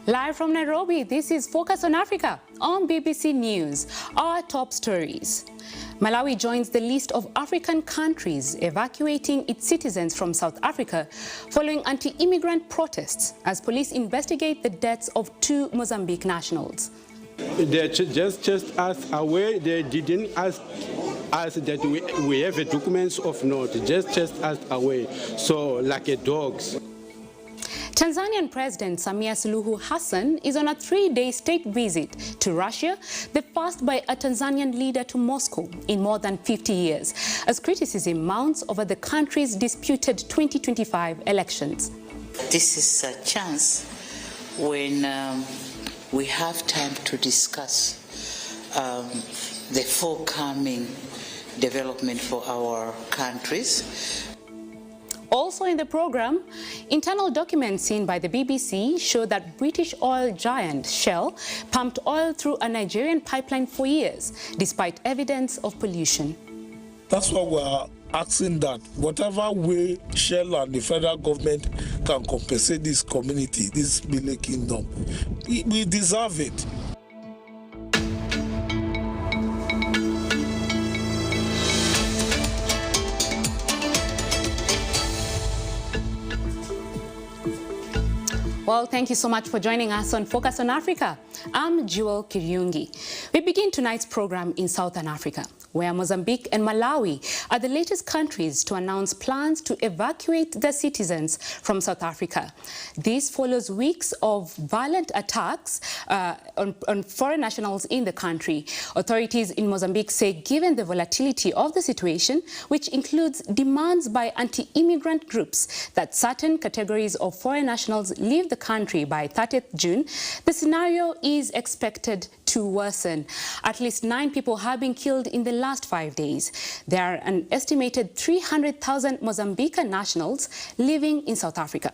Live from Nairobi, this is Focus on Africa on BBC News. Our top stories. Malawi joins the list of African countries evacuating its citizens from South Africa following anti-immigrant protests as police investigate the deaths of two Mozambique nationals. They just chased us away. They didn't ask us that we have a documents of not. Just chased us away. So like a dogs. Tanzanian President Samia Suluhu Hassan is on a three-day state visit to Russia, the first by a Tanzanian leader to Moscow in more than 50 years, as criticism mounts over the country's disputed 2025 elections. This is a chance when we have time to discuss the forthcoming development for our countries. Also in the program, internal documents seen by the BBC show that British oil giant Shell pumped oil through a Nigerian pipeline for years, despite evidence of pollution. That's why we're asking that whatever way Shell and the federal government can compensate this community, this Bile Kingdom, we deserve it. Well, thank you so much for joining us on Focus on Africa. I'm Jewel Kiriungi. We begin tonight's program in Southern Africa, where Mozambique and Malawi are the latest countries to announce plans to evacuate their citizens from South Africa. This follows weeks of violent attacks on foreign nationals in the country. Authorities in Mozambique say given the volatility of the situation, which includes demands by anti-immigrant groups that certain categories of foreign nationals leave the country by 30th June, the scenario is expected to worsen. At least 9 people have been killed in the last 5 days. There are an estimated 300,000 Mozambican nationals living in South Africa.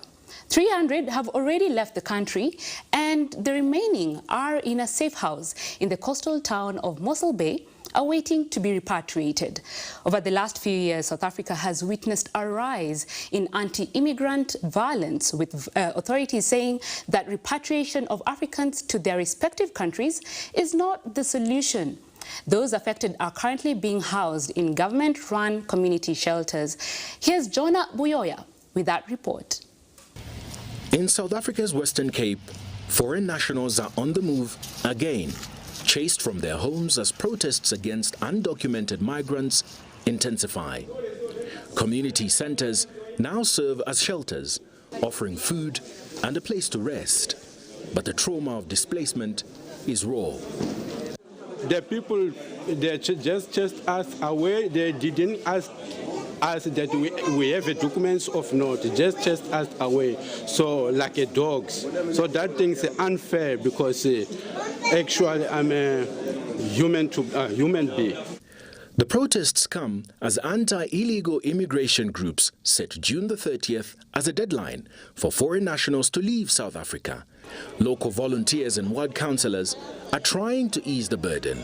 300 have already left the country, and the remaining are in a safe house in the coastal town of Mossel Bay, awaiting to be repatriated. Over the last few years, South Africa has witnessed a rise in anti-immigrant violence, with authorities saying that repatriation of Africans to their respective countries is not the solution. Those affected are currently being housed in government-run community shelters. Here's Jonah Buyoya with that report. In South Africa's Western Cape, foreign nationals are on the move again, chased from their homes as protests against undocumented migrants intensify. Community centers now serve as shelters, offering food and a place to rest. But the trauma of displacement is raw. The people, they just chased us away. They didn't ask us that we have a documents of not. Just chased us away. So like a dogs. So that thing's unfair because actually I'm a human being. The protests come as anti-illegal immigration groups set June the 30th as a deadline for foreign nationals to leave South Africa. Local volunteers and ward councillors are trying to ease the burden,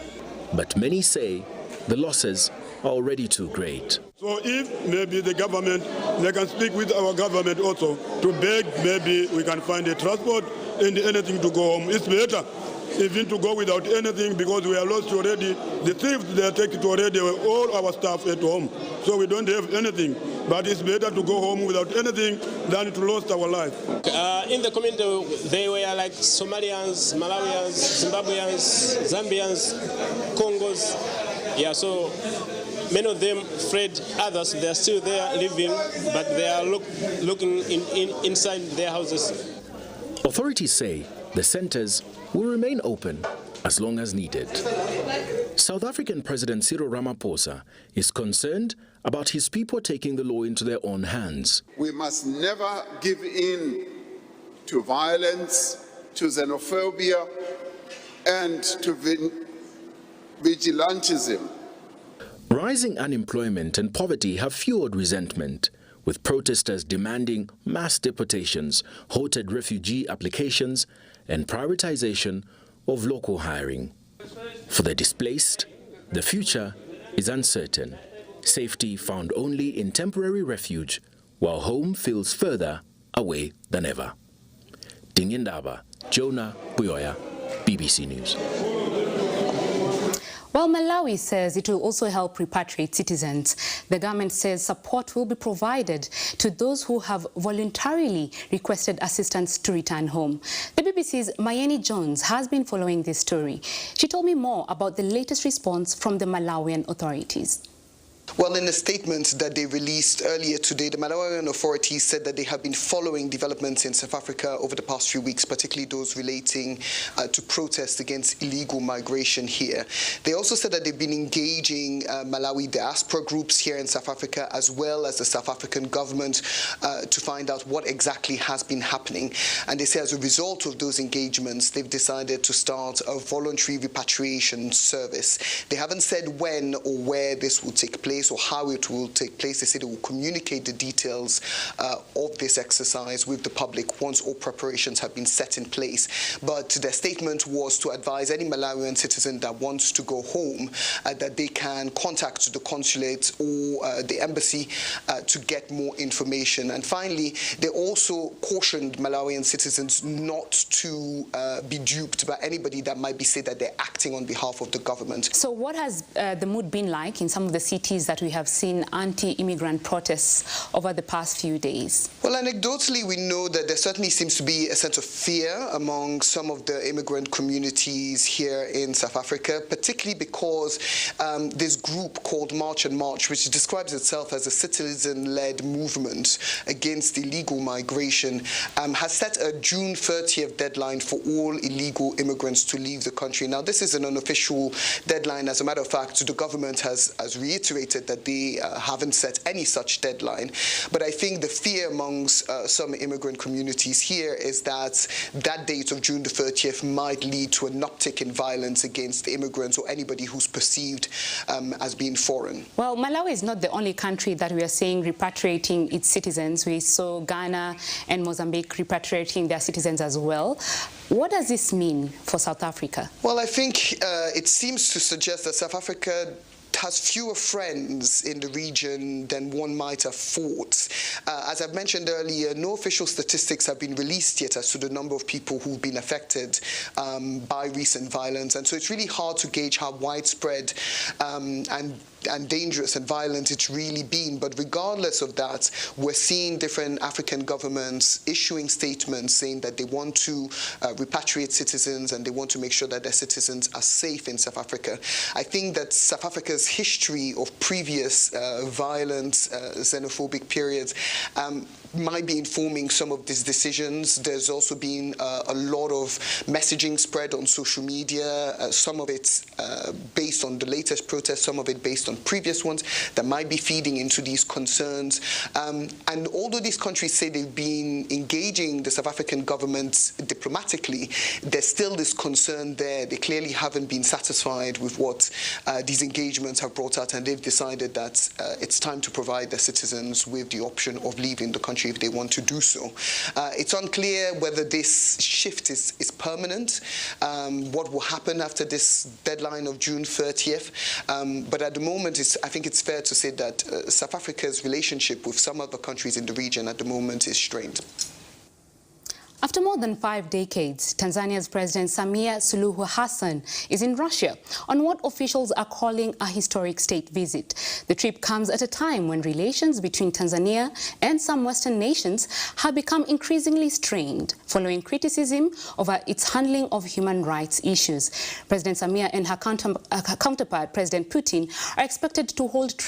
but many say the losses are already too great. So if maybe the government, they can speak with our government also to beg, maybe we can find a transport and anything to go home. It's better. even to go without anything because we are lost already. The thieves, they are taking already all our stuff at home. So we don't have anything. But it's better to go home without anything than to lose our life. In the community, they were like Somalians, Malawians, Zimbabweans, Zambians, Congos. Yeah, so many of them fled. Others, they are still there living, but they are looking inside their houses. Authorities say the centers will remain open as long as needed. South African President Cyril Ramaphosa is concerned about his people taking the law into their own hands. We must never give in to violence, to xenophobia, and to vigilantism. Rising unemployment and poverty have fueled resentment, with protesters demanding mass deportations, halted refugee applications, and prioritization of local hiring. For the displaced, the future is uncertain. Safety found only in temporary refuge, while home feels further away than ever. Dingindaba, Jonah Buyoya, BBC News. Well, Malawi says it will also help repatriate citizens. The government says support will be provided to those who have voluntarily requested assistance to return home. The BBC's Mayeni Jones has been following this story. She told me more about the latest response from the Malawian authorities. Well, in a statement that they released earlier today, the Malawian authorities said that they have been following developments in South Africa over the past few weeks, particularly those relating to protests against illegal migration here. They also said that they've been engaging Malawi diaspora groups here in South Africa, as well as the South African government, to find out what exactly has been happening. And they say as a result of those engagements, they've decided to start a voluntary repatriation service. They haven't said when or where this will take place or how it will take place. They say they will communicate the details of this exercise with the public once all preparations have been set in place. But their statement was to advise any Malawian citizen that wants to go home that they can contact the consulate or the embassy to get more information. And finally, they also cautioned Malawian citizens not to be duped by anybody that might be said that they're acting on behalf of the government. So what has the mood been like in some of the cities that we have seen anti-immigrant protests over the past few days? Well, anecdotally, we know that there certainly seems to be a sense of fear among some of the immigrant communities here in South Africa, particularly because this group called March and March, which describes itself as a citizen-led movement against illegal migration, has set a June 30th deadline for all illegal immigrants to leave the country. Now, this is an unofficial deadline. As a matter of fact, the government has reiterated that they haven't set any such deadline. But I think the fear amongst some immigrant communities here is that that date of June the 30th might lead to an uptick in violence against immigrants or anybody who's perceived as being foreign. Well, Malawi is not the only country that we are seeing repatriating its citizens. We saw Ghana and Mozambique repatriating their citizens as well. What does this mean for South Africa? Well, I think it seems to suggest that South Africa has fewer friends in the region than one might have thought. As I've mentioned earlier, no official statistics have been released yet as to the number of people who've been affected by recent violence. And so it's really hard to gauge how widespread and dangerous and violent it's really been. But regardless of that, we're seeing different African governments issuing statements saying that they want to repatriate citizens and they want to make sure that their citizens are safe in South Africa. I think that South Africa's history of previous violent, xenophobic periods might be informing some of these decisions. There's also been a lot of messaging spread on social media, some of it based on the latest protests, some of it based on previous ones that might be feeding into these concerns. And although these countries say they've been engaging the South African government diplomatically, there's still this concern there. They clearly haven't been satisfied with what these engagements have brought out, and they've decided that it's time to provide their citizens with the option of leaving the country if they want to do so. It's unclear whether this shift is permanent, what will happen after this deadline of June 30th. But at the moment, I think it's fair to say that South Africa's relationship with some other countries in the region at the moment is strained. After more than 5 decades, Tanzania's President Samia Suluhu Hassan is in Russia on what officials are calling a historic state visit. The trip comes at a time when relations between Tanzania and some Western nations have become increasingly strained following criticism over its handling of human rights issues. President Samia and her counterpart, President Putin, are expected to hold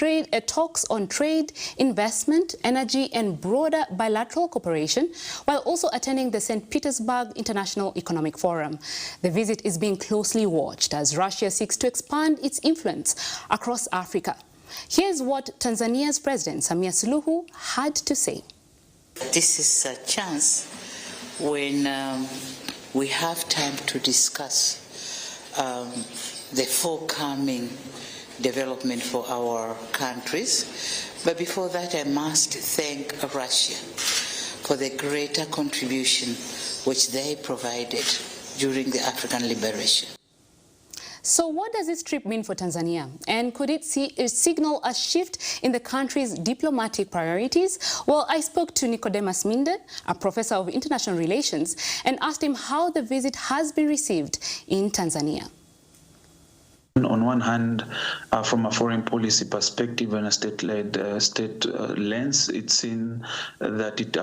talks on trade, investment, energy, and broader bilateral cooperation, while also attending the St. Petersburg International Economic Forum. The visit is being closely watched as Russia seeks to expand its influence across Africa. Here's what Tanzania's President Samia Suluhu had to say. This is a chance when we have time to discuss the forthcoming development for our countries. But before that, I must thank Russia for the greater contribution which they provided during the African liberation. So what does this trip mean for Tanzania? And could it signal a shift in the country's diplomatic priorities? Well, I spoke to Nicodemus Minde, a professor of international relations, and asked him how the visit has been received in Tanzania. On one hand, from a foreign policy perspective and a state-led state lens, it's seen that it